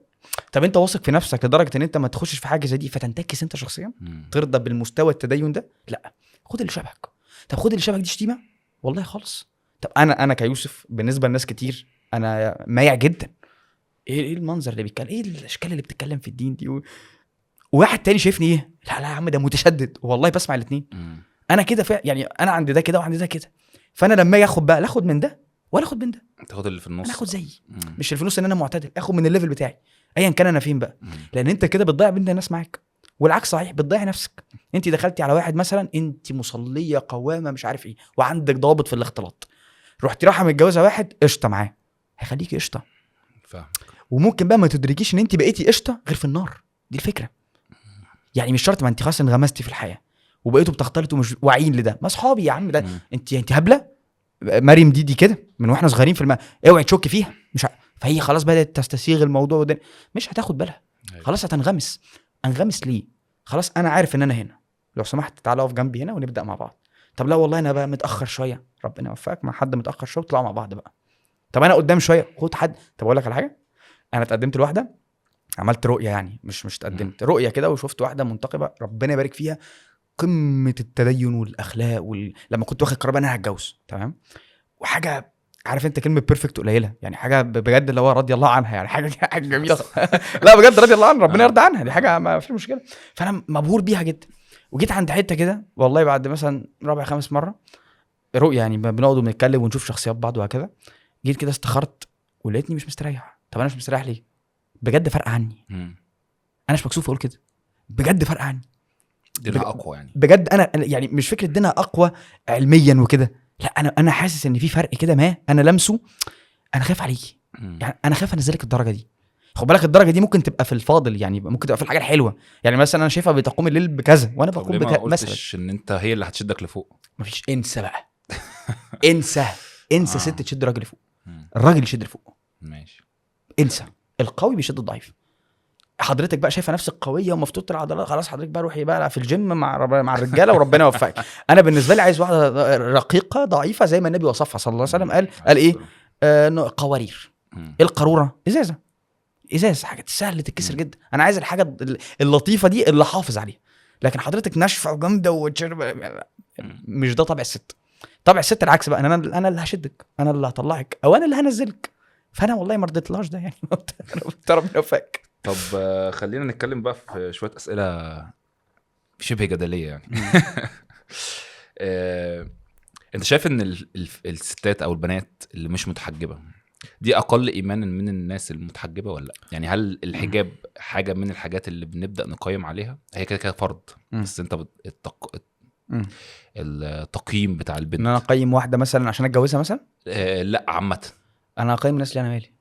Speaker 2: طب انت واثق في نفسك لدرجة ان انت ما تخشش في حاجة زي دي فتنتكس انت شخصيا؟ ترضى بالمستوى التدين ده؟ لا، خد اللي شبهك. طب خد اللي شبهك دي شتيمه والله خالص. طب انا كيوسف بالنسبة لناس كتير انا مايع جدا، ايه المنظر اللي بيتكلم، ايه الاشكال اللي بتتكلم في الدين دي وواحد تاني شايفني ايه، لا لا يا عم ده متشدد، والله بسمع الاثنين. انا كده يعني انا عند ده كده وعند ده كده، فانا لما اجي اخد بقى لا اخد من ده ولا اخد من ده،
Speaker 1: تاخد اللي في النص،
Speaker 2: انا اخد زيي، مش اللي في النص ان انا معتدل، اخد من ال level بتاعي ايا كان انا فين بقى. لان انت كده بتضيع بنت الناس معاك، والعكس صحيح بتضيع نفسك. انت دخلتي على واحد مثلا انت مصليه قوامه مش عارف ايه وعندك ضابط في الاختلاط، رحتي رايحة متجوزة واحد قشطه معاه، هيخليكي قشطه،
Speaker 1: فاهم.
Speaker 2: وممكن بقى ما تدركيش ان انت بقيتي قشطه غير في النار، دي الفكرة. يعني مش شرط، ما انت خلاص انغمستي في الحياة وبقيتوا بتختلطوا مش واعيين لده. ما اصحابي يا عم ده انت هبلة، مريم دي كده من واحنا صغيرين في اوعي تشك فيها، مش فهي خلاص بدات تستسيغ الموضوع ده، مش هتاخد بالها. خلاص هتنغمس. انغمس ليه؟ خلاص انا عارف ان انا هنا، لو سمحت تعالى اقف جنبي هنا ونبدا مع بعض. طب لا والله انا بقى متاخر شوية، ربنا يوفقك مع حد متاخر شوية وطلعوا مع بعض بقى. طب انا قدام شوية، خد حد. طب اقول لك على حاجة، انا اتقدمت لواحدة، عملت رؤية يعني، مش اتقدمت رؤية كده، وشفت واحدة منتقبه ربنا يبارك فيها، قمة التدين والاخلاق لما كنت واخد قرار انا هتجوز، تمام، وحاجه عارف انت كلمة perfect قليله يعني، حاجة بجد اللي هو رضي الله عنها يعني، حاجة جميلة. لا بجد رضي الله عنها، ربنا يرضى عنها، دي حاجة ما فيش مشكلة. فانا مبهور بيها جدا، وجيت عند حتة كده والله بعد مثلا رابع خامس مرة رؤية يعني، بنقعد ونتكلم ونشوف شخصيات بعض وهكذا، جيت كده استخرت ولقيتني مش مستريح. طب انا مش مستريح ليه؟ بجد فرق عني. انا مش مكسوف اقول كده، بجد فرق عني.
Speaker 1: دينها اقوى يعني،
Speaker 2: بجد انا يعني مش فكرة دينها اقوى علميا وكده، لا انا حاسس ان في فرق كده، ما انا لمسه. انا خايف عليكي يعني، انا خايف انزلك الدرجة دي. خد بالك الدرجة دي ممكن تبقى في الفاضل يعني، ممكن تبقى في الحاجة الحلوة يعني، مثلا انا شايفها بتقوم الليل بكذا وانا بقوم بكذا مثلا. ما
Speaker 1: قلتش ان انت هي اللي هتشدك لفوق؟
Speaker 2: مفيش، انسى بقى. انسى ست تشد راجل لفوق، الراجل يشد لفوق.
Speaker 1: ماشي،
Speaker 2: انسى. القوي بيشد الضعيف. حضرتك بقى شايفه نفسك قوية ومفتوحه العضلات، خلاص حضرتك بقى روحي بقى في الجيم مع الرجالة وربنا يوفقك. انا بالنسبة لي عايز واحدة رقيقه ضعيفة زي ما النبي وصفها صلى الله عليه وسلم. قال ايه؟ قوارير. ايه القاروره؟ ازازة، ازاز، حاجة سهلة تتكسر جدا. انا عايز الحاجة اللطيفة دي اللي حافظ عليها. لكن حضرتك ناشفة وجامده وتشرب، مش ده طبع الست. طبع الست العكس بقى، انا اللي هشدك، انا اللي هطلعك، او انا اللي هنزلك. فانا والله ما رضيتلهاش ده يعني. ربنا يوفقك.
Speaker 1: طب خلينا نتكلم بقى في شوية اسئلة شبه جدلية يعني. انت شايف ان الستات او البنات اللي مش متحجبه دي اقل ايمانا من الناس المتحجبه ولا لا؟ يعني هل الحجاب حاجة من الحاجات اللي بنبدا نقيم عليها؟ هي كده كده فرض، بس انت التقييم بتاع البنت،
Speaker 2: ان انا اقيم واحدة مثلا عشان اتجوزها مثلا؟
Speaker 1: لا عامة
Speaker 2: انا اقيم الناس اللي انا مالي.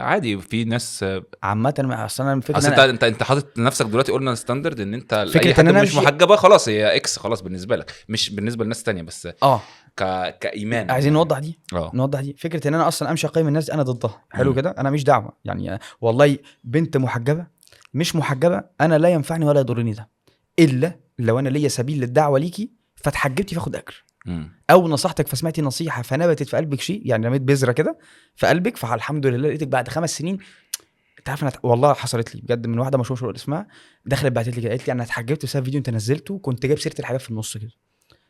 Speaker 1: عادي في ناس عامة.
Speaker 2: اصل انا فكرة
Speaker 1: اصل انت حاطط لنفسك دلوقتي قلنا standard ان انت اي حد مش محجبة خلاص هي X خلاص بالنسبة لك، مش بالنسبة لناس تانية، بس كايمان.
Speaker 2: عايزين نوضح دي. نوضح دي فكرة ان انا اصلا امشي اقيم الناس انا ضدها. حلو كده، انا مش دعوه يعني، والله بنت محجبة مش محجبة انا لا ينفعني ولا يضرني ده، الا لو انا ليا سبيل للدعوة ليكي فتحجبتي فاخد اجر، او نصحتك فسمعتي نصيحة فنبتت في قلبك شيء، يعني رميت بذرة كده في قلبك، فالحمد لله لقيتك بعد 5 سنين. انت عارف انا والله حصلت لي بجد من واحدة مشهورة اسمها، دخلت بعتت لي كده قالت لي انا اتحجبت بسبب فيديو انت نزلته، كنت جايب سيره الحجاب في النص كده.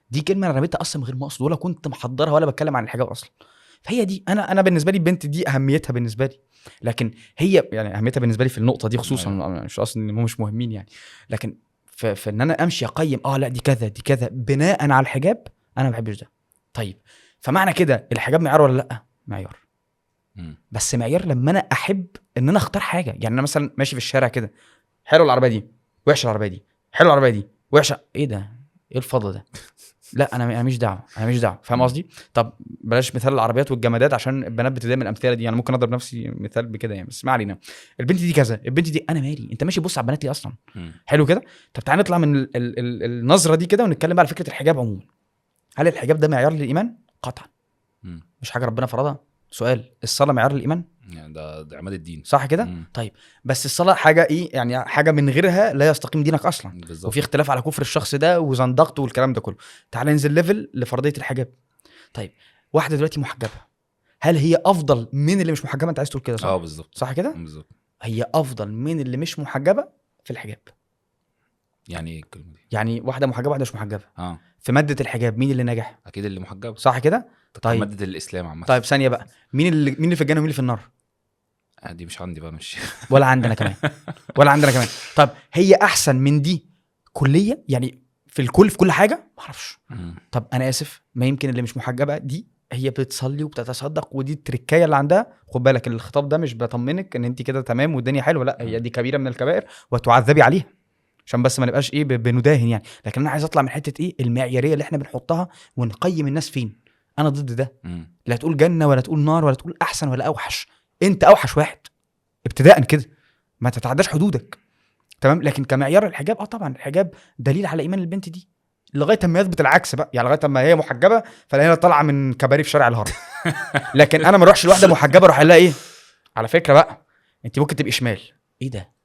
Speaker 2: دي كلمة انا رميتها اصلا من غير ما اقصد، ولا كنت محضرها ولا بتكلم عن الحجاب اصلا. فهي دي انا بالنسبة لي البنت دي اهميتها بالنسبة لي، لكن هي يعني اهميتها بالنسبة لي في النقطة دي خصوصا، مش اصلا ان هم مش مهمين يعني، لكن في ان انا امشي اقيم لا دي كذا دي كذا بناء على الحجاب، انا ما بحبش ده. طيب فمعنى كده الحجاب معيار ولا لا؟ معيار. بس معيار لما انا احب ان انا اختار حاجة. يعني انا مثلا ماشي في الشارع كده، حلو العربية دي، وحشة العربية دي، حلو العربية دي، وحشة، ايه ده؟ ايه الفضل ده؟ لا انا مش دعوه، انا مش دعوه. فاهم قصدي؟ طب بلاش مثال العربيات والجمادات عشان البنات بتضايق من الامثلة دي، يعني ممكن اضرب نفسي مثال بكده يعني، بس ما علينا. البنت دي كذا، البنت دي، انا مالي؟ انت ماشي بص على البنات ليه اصلا؟ حلو كده. طب تعالى نطلع من النظرة دي كده ونتكلم بقى على فكرة الحجاب عموما. هل الحجاب ده معيار للايمان؟ قطعا. مش حاجة ربنا فرضها. سؤال، الصلاة معيار للايمان؟
Speaker 1: يعني ده عماد الدين،
Speaker 2: صح كده؟ طيب بس الصلاة حاجة ايه يعني؟ حاجة من غيرها لا يستقيم دينك اصلا. بالزبط. وفي اختلاف على كفر الشخص ده وزندقته والكلام ده كله. تعال ننزل level لفرضيه الحجاب. طيب واحدة دلوقتي محجبة، هل هي افضل من اللي مش محجبة؟ انت عايز تقول كده صح؟
Speaker 1: بالظبط.
Speaker 2: صح كده؟
Speaker 1: بالظبط.
Speaker 2: هي افضل من اللي مش محجبة في الحجاب.
Speaker 1: يعني ايه الكلمة دي؟
Speaker 2: يعني واحدة محجبة واحدة مش محجبة. في مادة الحجاب مين اللي نجح؟
Speaker 1: اكيد اللي محجبة،
Speaker 2: صح كده؟ طيب
Speaker 1: مادة الاسلام عامة.
Speaker 2: طيب ثانية بقى، مين اللي في الجنة ومين اللي في النار؟
Speaker 1: دي مش عندي بقى، مش
Speaker 2: ولا عندنا كمان. ولا عندنا كمان. طب هي احسن من دي كليه يعني في الكل في كل حاجة؟ ما اعرفش. طب انا اسف، ما يمكن اللي مش محجبة دي هي بتصلي وبتتصدق ودي التركايه اللي عندها. خد بالك الخطاب ده مش بطمنك ان انت كده تمام والدنيا حلوة، لا هي دي كبيرة من الكبائر وتعذبي عليها، عشان بس ما نبقاش ايه بنداهن يعني. لكن انا عايز اطلع من حتة ايه المعياريه اللي احنا بنحطها ونقيم الناس فين. انا ضد ده. لا تقول جنة ولا تقول نار ولا تقول احسن ولا اوحش، انت اوحش واحد ابتداء كده، ما تتعداش حدودك، تمام؟ لكن كمعيار الحجاب طبعا الحجاب دليل على ايمان البنت دي. لغاية اما يثبت العكس بقى، يعني لغاية اما هي محجبة فلاقيها طالعه من كباريه في شارع الهرم. لكن انا ما اروحش لواحدة محجبة اروح الاقي ايه، على فكرة بقى انت ممكن تبقي شمال. ايه ده؟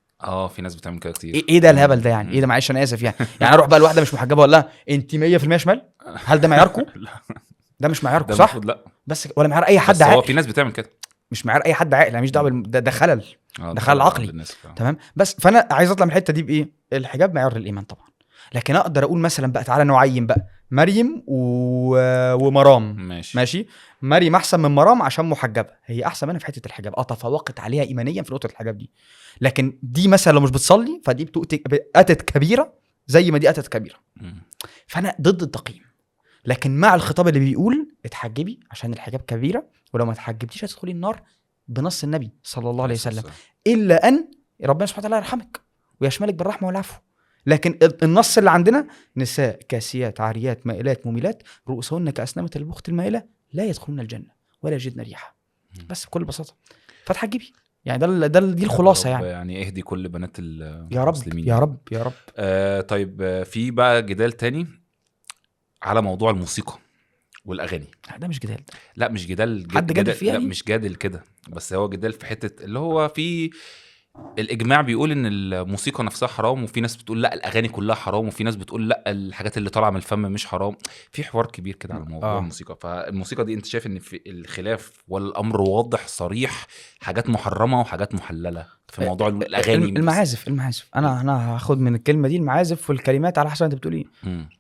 Speaker 1: في ناس بتعمل كده كتير.
Speaker 2: ايه ده الهبل ده يعني؟ ايه ده؟ معلش انا اسف يعني. يعني اروح بقى لواحدة مش محجبة ولا انت 100% شمال؟ هل ده معياركم؟ ده مش معياركم صح؟
Speaker 1: لا
Speaker 2: بس ولا معيار اي حد عاقل.
Speaker 1: هو في ناس بتعمل كده،
Speaker 2: مش معيار اي حد عاقل. انا مش دعوه، ده خلل، ده خلل عقلي. تمام. بس فانا عايز اطلع من الحتة دي بايه؟ الحجاب معيار للايمان طبعا، لكن اقدر اقول مثلا بقى تعالى نعين بقى مريم ومرام. ماشي. مريم احسن من مرام عشان محجبة، هي احسن منها في حتة الحجاب، تفوقت عليها ايمانيا في نقطة الحجاب دي. لكن دي مثلا لو مش بتصلي فدي اتت كبيرة زي ما دي اتت كبيرة. فانا ضد التقييم، لكن مع الخطاب اللي بيقول اتحجبي عشان الحجاب كبيرة، ولو ما اتحجبتيش هتدخلي النار بنص النبي صلى الله عليه وسلم، الا ان ربنا سبحانه وتعالى يرحمك ويشملك بالرحمة والعفو. لكن النص اللي عندنا نساء كاسيات عاريات مائلات مميلات رؤوسهن كأسنمة البخت المائلة لا يدخلون الجنة ولا يجدن ريحها. بس بكل بساطة فتحجبي يعني. ده دي الخلاصة يعني.
Speaker 1: يعني اهدي كل بنات المسلمين
Speaker 2: يا رب يا رب يا رب.
Speaker 1: طيب في بقى جدال تاني على موضوع الموسيقى والاغاني.
Speaker 2: ده مش جدال،
Speaker 1: لا مش جدال،
Speaker 2: حد جادل فيه؟
Speaker 1: لا مش جادل كده، بس هو جدال في حتة اللي هو في الاجماع بيقول ان الموسيقى نفسها حرام، وفي ناس بتقول لا الاغاني كلها حرام، وفي ناس بتقول لا الحاجات اللي طالعه من الفم مش حرام. في حوار كبير كده على موضوع الموسيقى. فالموسيقى دي انت شايف ان في الخلاف ولا الامر واضح صريح، حاجات محرمة وحاجات محلله في موضوع الاغاني؟
Speaker 2: المعازف انا هاخد من الكلمة دي المعازف والكلمات على حسب انت بتقول ايه.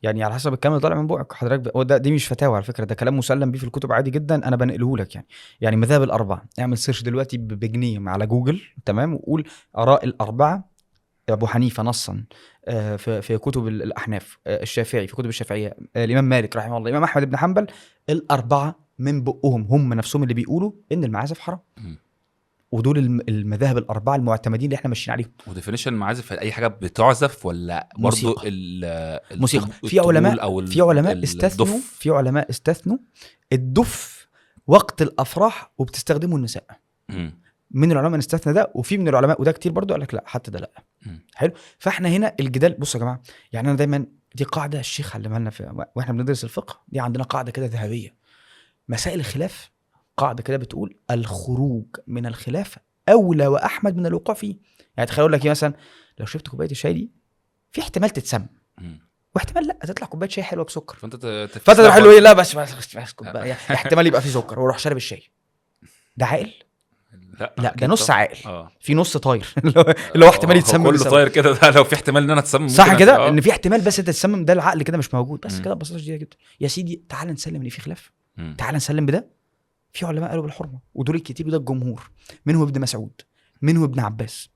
Speaker 2: يعني على حسب الكلام اللي طالع من بقك حضرتك. ده دي مش فتاوى على فكرة، ده كلام مسلم بيه في الكتب عادي جدا، انا بنقله لك. يعني مذاهب الاربعة، اعمل search دلوقتي بجنيه على جوجل، تمام، وقول اراء الاربعة. ابو حنيفة نصا في كتب الاحناف، الشافعي في كتب الشافعية، الامام مالك رحمه الله، الامام احمد بن حنبل، الاربعة من بقهم هم نفسهم اللي بيقولوا ان المعازف حرام. ودول المذاهب الاربعة المعتمدين اللي احنا ماشيين عليهم.
Speaker 1: و definition معازف اي حاجة بتعزف ولا برضو
Speaker 2: الموسيقى؟ في علماء استثنوا الدف وقت الافراح وبتستخدمه النساء. من العلماء استثنى ده، وفي من العلماء وده كتير برضو قال لك لا حتى ده لا. حلو. فاحنا هنا الجدال. بصوا يا جماعة، يعني انا دايما دي قاعدة الشيخ علمها لنا واحنا بندرس الفقه، دي عندنا قاعدة كده ذهبية، مسائل الخلاف، قاعدة كده بتقول الخروج من الخلاف اولى واحمد من الوقوع فيه. يعني تخيل اقول لك ايه مثلا، لو شربت كوباية الشاي دي في احتمال تتسم واحتمال لا تطلع كوباية شاي حلوة بسكر، فانت تروح له ايه، لا بس كوباية احتمال يبقى فيه سكر، واروح شارب الشاي. ده عاقل؟ لا ده نص عاقل. في نص طاير اللي هو احتمال يتسمم،
Speaker 1: كله طاير كده. ده لو في احتمال ان انا اتسمم
Speaker 2: صح كده، ان في احتمال بس انت تتسمم، ده العقل كده مش موجود. بس كده ببساطة شديدة جدا يا سيدي، تعال نسلم ان في خلاف، تعال نسلم بده. في علماء قالوا بالحرمه، ودول الكتير، وده الجمهور، منهم ابن مسعود، منهم ابن عباس.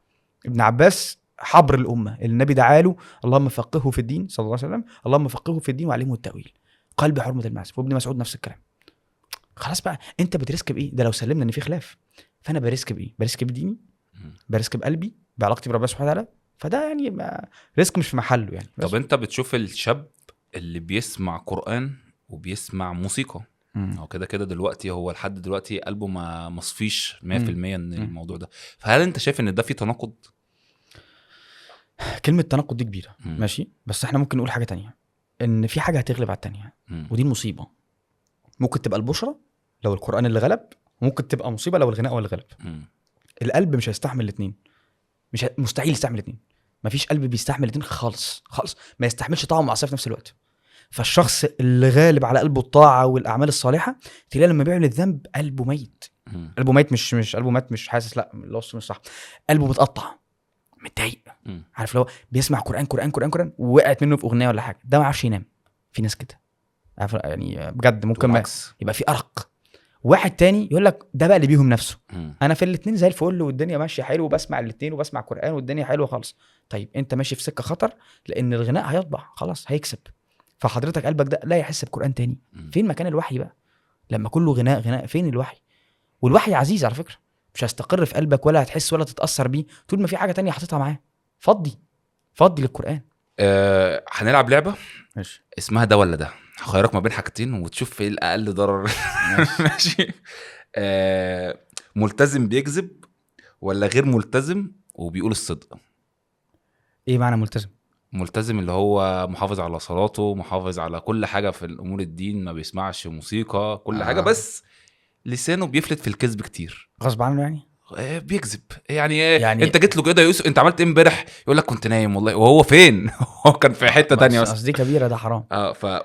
Speaker 2: ابن عباس حبر الامة، النبي دعاله اللهم فقهه في الدين صلى الله عليه وسلم، اللهم فقهه في الدين وعلمه التاويل، قال بحرمه المعزف. وابن مسعود نفس الكلام. خلاص بقى انت بت risk بايه؟ ده لو سلمنا ان في خلاف، فانا ب risk بايه؟ ب risk بديني، ب risk بقلبي، بعلاقتي بربنا سبحانه وتعالى. فده يعني risk مش في محله يعني.
Speaker 1: طب انت بتشوف الشاب اللي بيسمع قرآن وبيسمع موسيقى، هو كده كده دلوقتي، هو لحد دلوقتي قلبه ما مصفيش 100% ان الموضوع ده، فهل انت شايف ان ده فيه تناقض؟
Speaker 2: كلمة تناقض دي كبيرة. ماشي، بس احنا ممكن نقول حاجة تانية، ان في حاجة هتغلب على التانية، ودي المصيبة. ممكن تبقى البشرة لو القرآن اللي غلب، ممكن تبقى مصيبة لو الغناء هو اللي غلب. القلب مش هيستحمل الاثنين، مش مستحيل يستحمل الاثنين. مفيش قلب بيستحمل الاثنين خالص خالص، ما يستحملش طاعة ومعصية في نفس الوقت. فالشخص اللي غالب على قلبه الطاعة والاعمال الصالحة، تلاقي لما بيعمل الذنب قلبه ميت. قلبه ميت، مش قلبه مات، مش حاسس، لا الوصف مش صح، قلبه متقطع متضايق. عارف لو بيسمع قران قران قران قران ووقعت منه في اغنية ولا حاجة، ده ما عارفش ينام. في ناس كده عارف يعني بجد ممكن ما يبقى في ارق. واحد تاني يقول لك ده بقى اللي بيهم نفسه، انا في الاثنين زي الفل والدنيا ماشية حلو، وبسمع الاثنين وبسمع قران والدنيا حلوة خالص. طيب انت ماشي في سكة خطر، لان الغناء هيطبع خلاص، هيكسب. فحضرتك قلبك ده لا يحس بقران تاني. فين مكان الوحي بقى لما كله غناء غناء؟ فين الوحي؟ والوحي عزيز على فكرة، مش هيستقر في قلبك ولا هتحس ولا تتاثر بيه طول ما في حاجة تانية حاططها معاه. فضي للقران.
Speaker 1: هنلعب لعبه
Speaker 2: ماشي،
Speaker 1: اسمها ده ولا ده، هخيرك ما بين حاجتين وتشوف ايه الاقل ضرر. ماشي. ملتزم بيكذب ولا غير ملتزم وبيقول الصدق؟
Speaker 2: ايه معنى ملتزم؟
Speaker 1: ملتزم اللي هو محافظ على صلاته، محافظ على كل حاجة في الامور الدين، ما بيسمعش موسيقى، كل حاجة، بس لسانه بيفلت في الكذب كتير.
Speaker 2: غصب عنه يعني؟
Speaker 1: بيكذب يعني انت جيت له كده يا يوسف انت عملت ايه امبارح؟ يقول لك كنت نايم والله، وهو فين؟ هو كان في حتة تانية.
Speaker 2: بس قصدي كبيرة، ده حرام.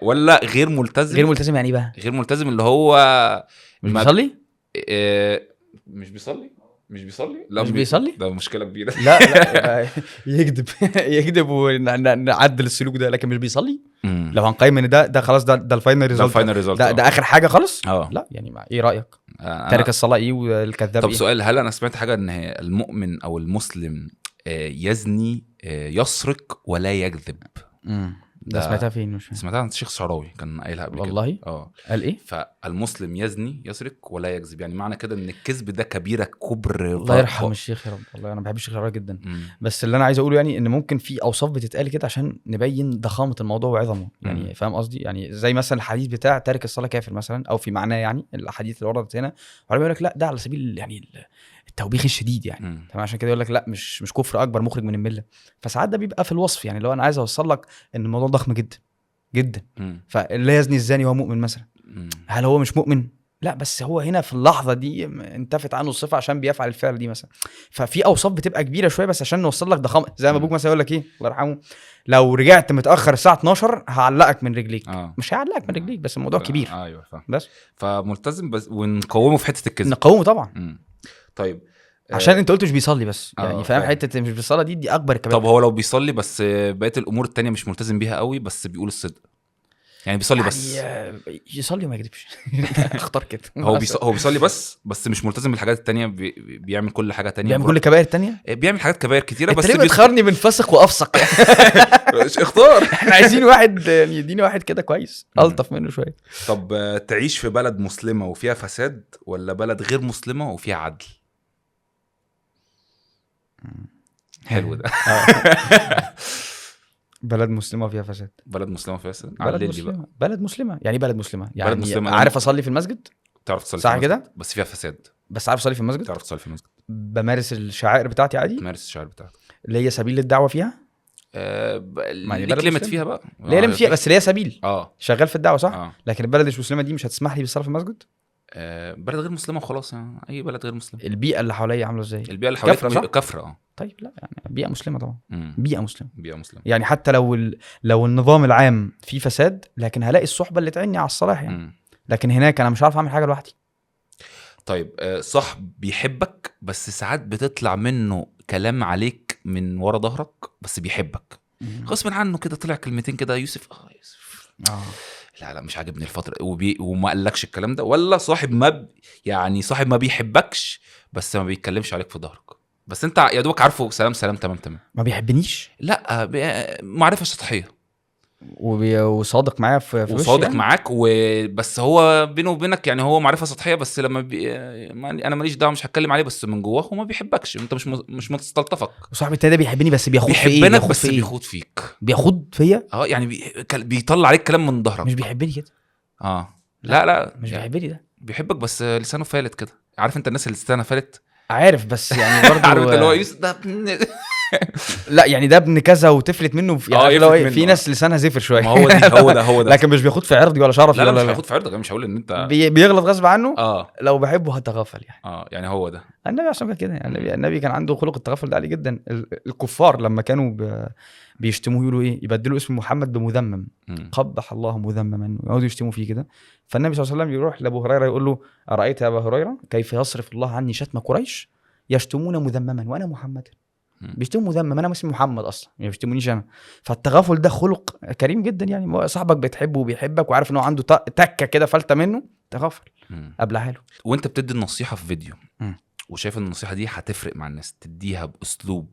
Speaker 1: ولا غير ملتزم.
Speaker 2: غير ملتزم يعني ايه بقى؟
Speaker 1: غير ملتزم اللي هو
Speaker 2: مش بيصلي؟
Speaker 1: مش بيصلي؟ مش بيصلي؟ لا
Speaker 2: مش بيصلي؟
Speaker 1: ده مشكلة كبيرة.
Speaker 2: لا لا يكذب يكذب ونعدل السلوك ده، لكن مش بيصلي. لو هنقيم ان ده خلاص، ده ال final result، ده اخر حاجة خالص. لا يعني ايه رايك؟ تارك الصلاة ايه والكذاب؟
Speaker 1: طب سؤال، هل انا سمعت حاجة ان المؤمن او المسلم يزني يسرق ولا يكذب؟
Speaker 2: ده سمعتها فين؟ مش
Speaker 1: سمعتها عن الشيخ شعراوي كان قايلها قبل كده.
Speaker 2: والله قال ايه؟
Speaker 1: فالمسلم يزني يسرق ولا يكذب، يعني معنى كده ان الكذب ده كبيرة كبر.
Speaker 2: الله يرحم الشيخ يا رب، والله انا بحب الشيخ شعراوي جدا. بس اللي انا عايز اقوله يعني ان ممكن في اوصاف بتتقال كده عشان نبين ضخامه الموضوع وعظمه يعني. فاهم قصدي؟ يعني زي مثلا الحديث بتاع تارك الصلاة كافر مثلا، او في معناه يعني الاحاديث اللي وردت هنا، وبعدين يقول لك لا ده على سبيل يعني التوبيخ الشديد يعني. تمام، عشان كده يقول لك لا مش كفر اكبر مخرج من الملة. فساعات ده بيبقى في الوصف، يعني لو انا عايز اوصل لك ان الموضوع ضخم جدا جدا. فلا يزني الزاني وهو مؤمن مثلا. هل هو مش مؤمن؟ لا، بس هو هنا في اللحظة دي انتفت عنه الصفة عشان بيفعل الفعل دي مثلا. ففي اوصاف بتبقى كبيرة شوية بس عشان نوصل لك ضخامه. زي ما ابوك مثلا يقول لك ايه، الله يرحمه، لو رجعت متاخر الساعة 12 هعلقك من رجليك. مش هيعلقك من رجليك، بس الموضوع كبير.
Speaker 1: ايوه فاهم.
Speaker 2: بس
Speaker 1: فملتزم بس، ونقومه في حتة الكذب.
Speaker 2: نقومه طبعا.
Speaker 1: طيب
Speaker 2: عشان انت قلت مش بيصلي بس يعني، فاهم؟ حتة مش بيصلي دي اكبر كبيرة.
Speaker 1: طب هو لو بيصلي بس بقية الامور التانية مش ملتزم بيها قوي، بس بيقول الصدق يعني، بيصلي يعني بس
Speaker 2: يصلي وما يكذبش. اختار كده.
Speaker 1: هو بيصلي بس مش ملتزم بالحاجات التانية، بيعمل كل حاجة تانية،
Speaker 2: بيعمل كل الكبائر التانية،
Speaker 1: بيعمل حاجات كبائر كتيرة. بس
Speaker 2: ليه بتخرني من فسق وافسق؟
Speaker 1: اختار.
Speaker 2: احنا عايزين واحد يديني واحد كده كويس، الطف منه شوية.
Speaker 1: طب تعيش في بلد مسلمة وفيها فساد، ولا بلد غير مسلمة وفيها عدل؟ حلو ده.
Speaker 2: بلد مسلمة فيها فساد.
Speaker 1: بلد مسلمة فيها فساد.
Speaker 2: بلد مسلمة. بلد مسلمة يعني بلد مسلمة يعني
Speaker 1: بلد مسلمة.
Speaker 2: عارف اصلي في المسجد؟
Speaker 1: تعرف تصلي
Speaker 2: صح كده؟
Speaker 1: بس فيها فساد.
Speaker 2: بس عارف اصلي في المسجد؟
Speaker 1: تعرف تصلي في المسجد.
Speaker 2: بمارس الشعائر بتاعتي عادي؟
Speaker 1: تمارس الشعائر بتاعتك.
Speaker 2: اللي هي سبيل للدعوة فيها؟
Speaker 1: ليك limit فيها بقى.
Speaker 2: ليه limit فيها، بس ليا سبيل. شغال في الدعوة صح؟ لكن البلد مش مسلمة دي مش هتسمح لي بالصلاة في المسجد؟
Speaker 1: بلد غير مسلمة وخلاص يعني، اي بلد غير مسلمة.
Speaker 2: البيئة اللي حواليا عامله ازاي؟
Speaker 1: البيئة اللي حواليك كفره.
Speaker 2: طيب لا يعني بيئة مسلمة طبعا. بيئة مسلمة.
Speaker 1: بيئة مسلمة
Speaker 2: يعني حتى لو النظام العام فيه فساد، لكن هلاقي الصحبة اللي تعني على الصلاح يعني. لكن هناك انا مش عارف اعمل حاجة لوحدي.
Speaker 1: طيب صاحب بيحبك بس ساعات بتطلع منه كلام عليك من ورا ظهرك، بس بيحبك غصب عنه كده، طلع كلمتين كده يوسف يوسف لا مش عاجبني الفترة، وما قالكش الكلام ده. ولا صاحب ما يعني صاحب ما بيحبكش بس ما بيتكلمش عليك في ظهرك، بس انت يا دوبك عارفه سلام سلام تمام تمام.
Speaker 2: ما بيحبنيش؟
Speaker 1: لا معرفة سطحية
Speaker 2: وصادق معايا في
Speaker 1: وصادق
Speaker 2: يعني؟
Speaker 1: معاك وبس هو بينه وبينك يعني هو معرفة سطحية، بس لما انا ماليش دعوه مش هتكلم عليه، بس من جواه هو ما بيحبكش، انت مش مستلطفك.
Speaker 2: وصاحبي التاني ده بيحبني بس بياخد في ايه؟
Speaker 1: بيحبنك بس بيخوض فيك.
Speaker 2: بياخد فيا
Speaker 1: يعني بيطلع عليك كلام من ظهرك.
Speaker 2: مش بيحبني كده.
Speaker 1: لا لا
Speaker 2: مش
Speaker 1: يعني
Speaker 2: بيحبني، ده
Speaker 1: بيحبك بس لسانه فالت كده. عارف انت الناس اللي لسانها فالت؟
Speaker 2: عارف، بس يعني برضه
Speaker 1: عارف اللي هو يوسف ده
Speaker 2: لا يعني ده ابن كذا وتفلت منه يعني لو
Speaker 1: منه.
Speaker 2: في ناس لسانها زفر شوية.
Speaker 1: ما هو دي هو ده
Speaker 2: لكن مش بياخد في عرضي ولا شرفي.
Speaker 1: لا مش بياخد في عرضك، مش هقول ان انت
Speaker 2: بيغلط غصب عنه. لو بحبه هتغافل يعني.
Speaker 1: يعني هو ده
Speaker 2: النبي عشان كده يعني. النبي كان عنده خلق التغافل ده عالي جدا. الكفار لما كانوا بيشتموه يقولوا ايه؟ يبدلوا اسم محمد بمذمم. قبح الله مذمما، ويقعدوا يشتموا فيه كده. فالنبي صلى الله عليه وسلم يروح لابو هريرة يقول له ارايت يا ابا هريرة كيف يصرف الله عني شتم قريش؟ يشتمون مذمما وانا محمد. بيشتموا مذمم، انا اسمي محمد اصلا، يعني بيشتمونيش انا. فالتغافل ده خلق كريم جدا يعني. صاحبك بتحبه وبيحبك وعارف ان هو عنده تكه كده فلته منه، تغافل قبل حاله.
Speaker 1: وانت بتدي النصيحة في فيديو وشايف ان النصيحة دي هتفرق مع الناس، تديها باسلوب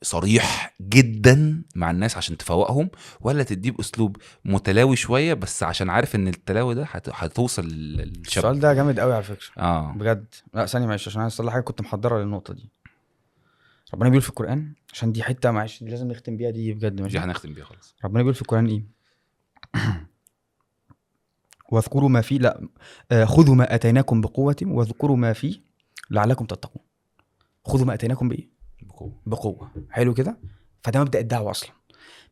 Speaker 1: صريح جدا مع الناس عشان تفوقهم، ولا تديه باسلوب متلاوي شوية بس عشان عارف ان التلاوي ده هتوصل للشاب؟
Speaker 2: السؤال ده جامد قوي على فكرة. بجد. لا ثانية معلش عشان عايز اصلح حاجة كنت محضرها للنقطة دي. ربنا بيقول في القرآن، عشان دي حتة معلش دي لازم نختم بيها دي بجد. ماشي،
Speaker 1: دي هنختم بيها خلاص.
Speaker 2: ربنا بيقول في القرآن ايه؟ واذكروا ما فيه، لا خذوا ما اتيناكم بقوة واذكروا ما فيه لعلكم تتقون. خذوا ما اتيناكم بايه؟
Speaker 1: بقوة.
Speaker 2: بقوة. حلو كده. فده مبدأ الدعوة اصلا.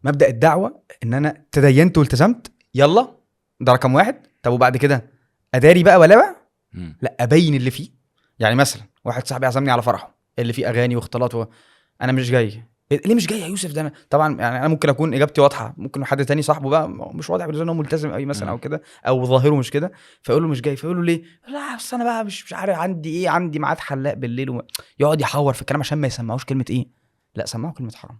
Speaker 2: مبدا الدعوة ان انا تدينت والتزمت، يلا ده رقم واحد. طب وبعد كده اداري بقى ولا بقى؟ لا، ابين اللي فيه. يعني مثلا واحد صاحبي عزمني على فرحه اللي فيه اغاني واختلاط انا مش جاي. ليه مش جاي يا يوسف؟ ده انا طبعا يعني انا ممكن اكون اجابتي واضحة، ممكن حد تاني صاحبه بقى مش واضح بالنسبة له ان هو ملتزم قوي مثلا او كده، او ظاهره مش كده، فيقول له مش جاي. فيقول له ليه؟ لا اصل انا بقى مش عارف عندي ايه، عندي ميعاد حلاق بالليل يقعد يحور في الكلام عشان ما يسمعوش كلمة ايه. لا سمعوا كلمة حرام.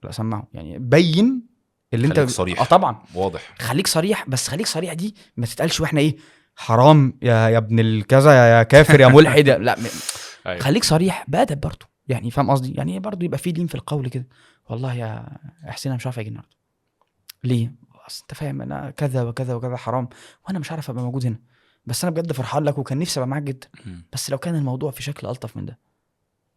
Speaker 2: لا سمعوا، يعني بين اللي انت
Speaker 1: صريح.
Speaker 2: طبعا
Speaker 1: واضح،
Speaker 2: خليك صريح. بس خليك صريح دي ما تتقالش واحنا ايه حرام يا ابن الكذا يا كافر يا ملحد لا. أيوة. خليك صريح بأدب برضه، يعني فاهم قصدي؟ يعني برضه يبقى في لين في القول كده. والله يا حسين انا مش عارف اجي النهارده. ليه؟ اصل انت فاهم انا كذا وكذا وكذا حرام، وانا مش عارف ابقى موجود هنا، بس انا بجد فرحان لك وكان نفسي ابقى معاك جدا، بس لو كان الموضوع في شكل الطف من ده،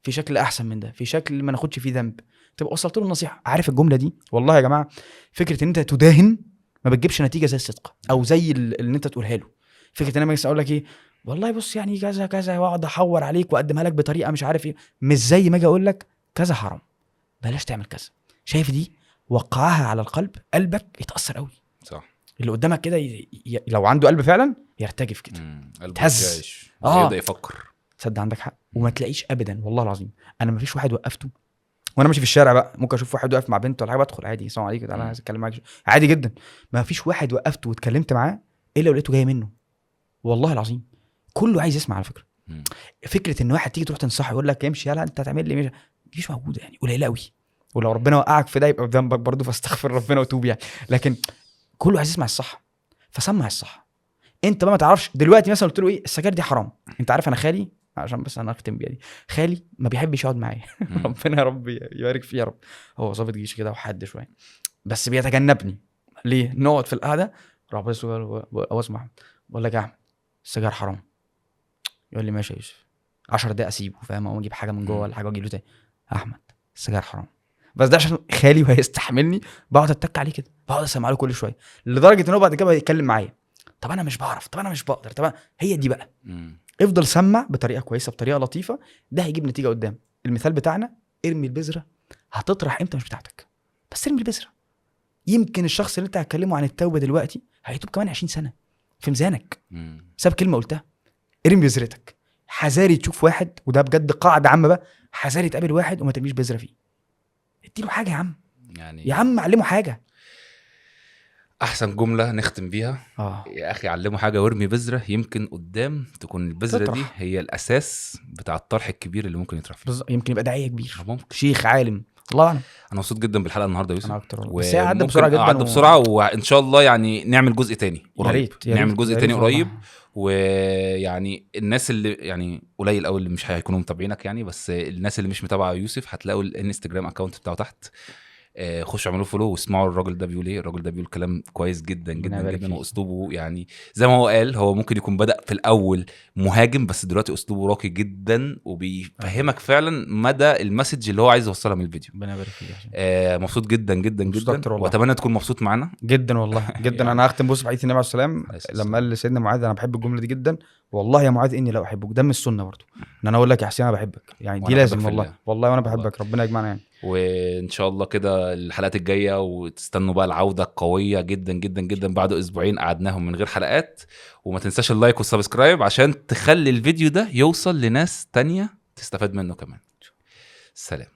Speaker 2: في شكل احسن من ده، في شكل ما ناخدش فيه ذنب، تبقى وصلت له النصيحة. عارف الجملة دي؟ والله يا جماعة فكرة ان انت تداهن ما بتجيبش نتيجة زي الصدق او زي اللي انت تقولها له. فكرة ان انا مثلا اقول لك ايه والله بص يعني كذا كذا واقعد احور عليك واقدمها لك بطريقة مش عارف ايه، مش زي ما اجي اقول لك كذا حرام بلاش تعمل كذا. شايف دي وقعها على القلب، قلبك يتاثر قوي.
Speaker 1: صح.
Speaker 2: اللي قدامك كده لو عنده قلب فعلا يرتجف كده، يتهز،
Speaker 1: يبدا يفكر.
Speaker 2: تصدق عندك حق. وما تلاقيش ابدا والله العظيم، انا ما فيش واحد وقفته وانا ماشي في الشارع بقى، ممكن اشوف واحد واقف مع بنت ولا حاجة بدخل عادي السلام عليكم تعالى عايز اتكلم معاك عادي جدا. ما فيش واحد وقفته واتكلمت معاه الا ولقيته جاي منه، والله العظيم كله عايز يسمع. على فكرة فكرة ان واحد تيجي تروح تنصحه يقول لك امشي يلا انت هتعمل لي مش مش موجودة، يعني قليله قوي. ولو ربنا وقعك في ده يبقى بذنبك برضه، فاستغفر ربنا وتوب يعني. لكن كله عايز يسمع الصح، فسمع الصح. انت بقى ما تعرفش دلوقتي مثلا قلت له ايه السجاير دي حرام، انت عارف انا خالي، عشان بس انا اختم بيها دي، خالي ما بيحبش يقعد معايا ربنا يا رب يبارك فيه يا رب، هو ظابط جيش كده وحد شوية بس بيتجنبني. ليه؟ نقعد في القعدة راح بس اسمع بقول لك يا احمد السجاير حرام، يقول لي ماشي يا يوسف. 10 دقايق اسيبه فاهم، اقوم اجيب حاجة من جوه ولا حاجة واجيب له تاني، احمد السجاير حرام. بس ده عشان خالي وهيستحملني، بقعد اتك عليه كده، بقعد اسمع له كل شوية، لدرجة ان هو بعد كده يتكلم معايا طب انا مش بعرف، طب انا مش بقدر، طب هي دي بقى. افضل سمع بطريقة كويسة بطريقة لطيفة، ده هيجيب نتيجة قدام. المثال بتاعنا ارمي البذرة، هتطرح امتى مش بتاعتك، بس ارمي البذرة. يمكن الشخص اللي انت هتكلمه عن التوبة دلوقتي هيتوب كمان 20 سنة في ميزانك بسبب كلمة قلتها. ارمي بذرتك. حذاري تشوف واحد، وده بجد قاعدة عامة بقى، حذاري تقابل واحد وما ترميش بذرة فيه. اديله حاجة يا عم، يعني يا عم علمه حاجة.
Speaker 1: احسن جملة نختم بيها. يا اخي علمه حاجة وارمي بذرة، يمكن قدام تكون البذرة تطرح. دي هي الاساس بتاع الطرح الكبير اللي ممكن يطرح فيه.
Speaker 2: يمكن يبقى داعيه كبير،
Speaker 1: ممكن
Speaker 2: شيخ عالم، الله اعلم.
Speaker 1: انا مبسوط جدا بالحلقة النهارده يا يوسف.
Speaker 2: انا اكتر والله. بس هي عدى بسرعة جدا،
Speaker 1: عدى بسرعة، وان شاء الله يعني نعمل جزء تاني قريب. نعمل جزء تاني قريب. ويعني الناس اللي يعني قليل قوي اللي مش هيكونوا متابعينك يعني، بس الناس اللي مش متابعه يوسف هتلاقوا الانستجرام account بتاعه تحت، خشوا اعملوا follow واسمعوا الراجل ده بيقول ايه. الراجل ده بيقول كلام كويس جدا جدا جدا، واسلوبه يعني زي ما هو قال، هو ممكن يكون بدأ في الاول مهاجم، بس دلوقتي اسلوبه راقي جدا وبيفهمك فعلا مدى ال message اللي هو عايز يوصلها من الفيديو.
Speaker 2: ربنا يبارك فيك.
Speaker 1: مبسوط جدا جدا جدا، واتمنى تكون مبسوط معانا
Speaker 2: جدا والله جدا. يعني انا هختم بص بحديث النبي عليه السلام لما قال لسيدنا معاذ، انا بحب الجملة دي جدا، والله يا معاذ اني لا احبك. ده من السنة برضو ان انا اقول لك يا حسين انا بحبك، يعني دي لازم والله والله، وانا بحبك، ربنا يجمعنا يعني.
Speaker 1: وان شاء الله كده الحلقات الجاية، وتستنوا بقى العودة القوية جدا جدا جدا بعد اسبوعين قعدناهم من غير حلقات. وما تنساش ال like وال subscribe عشان تخلي الفيديو ده يوصل لناس تانية تستفاد منه كمان. سلام.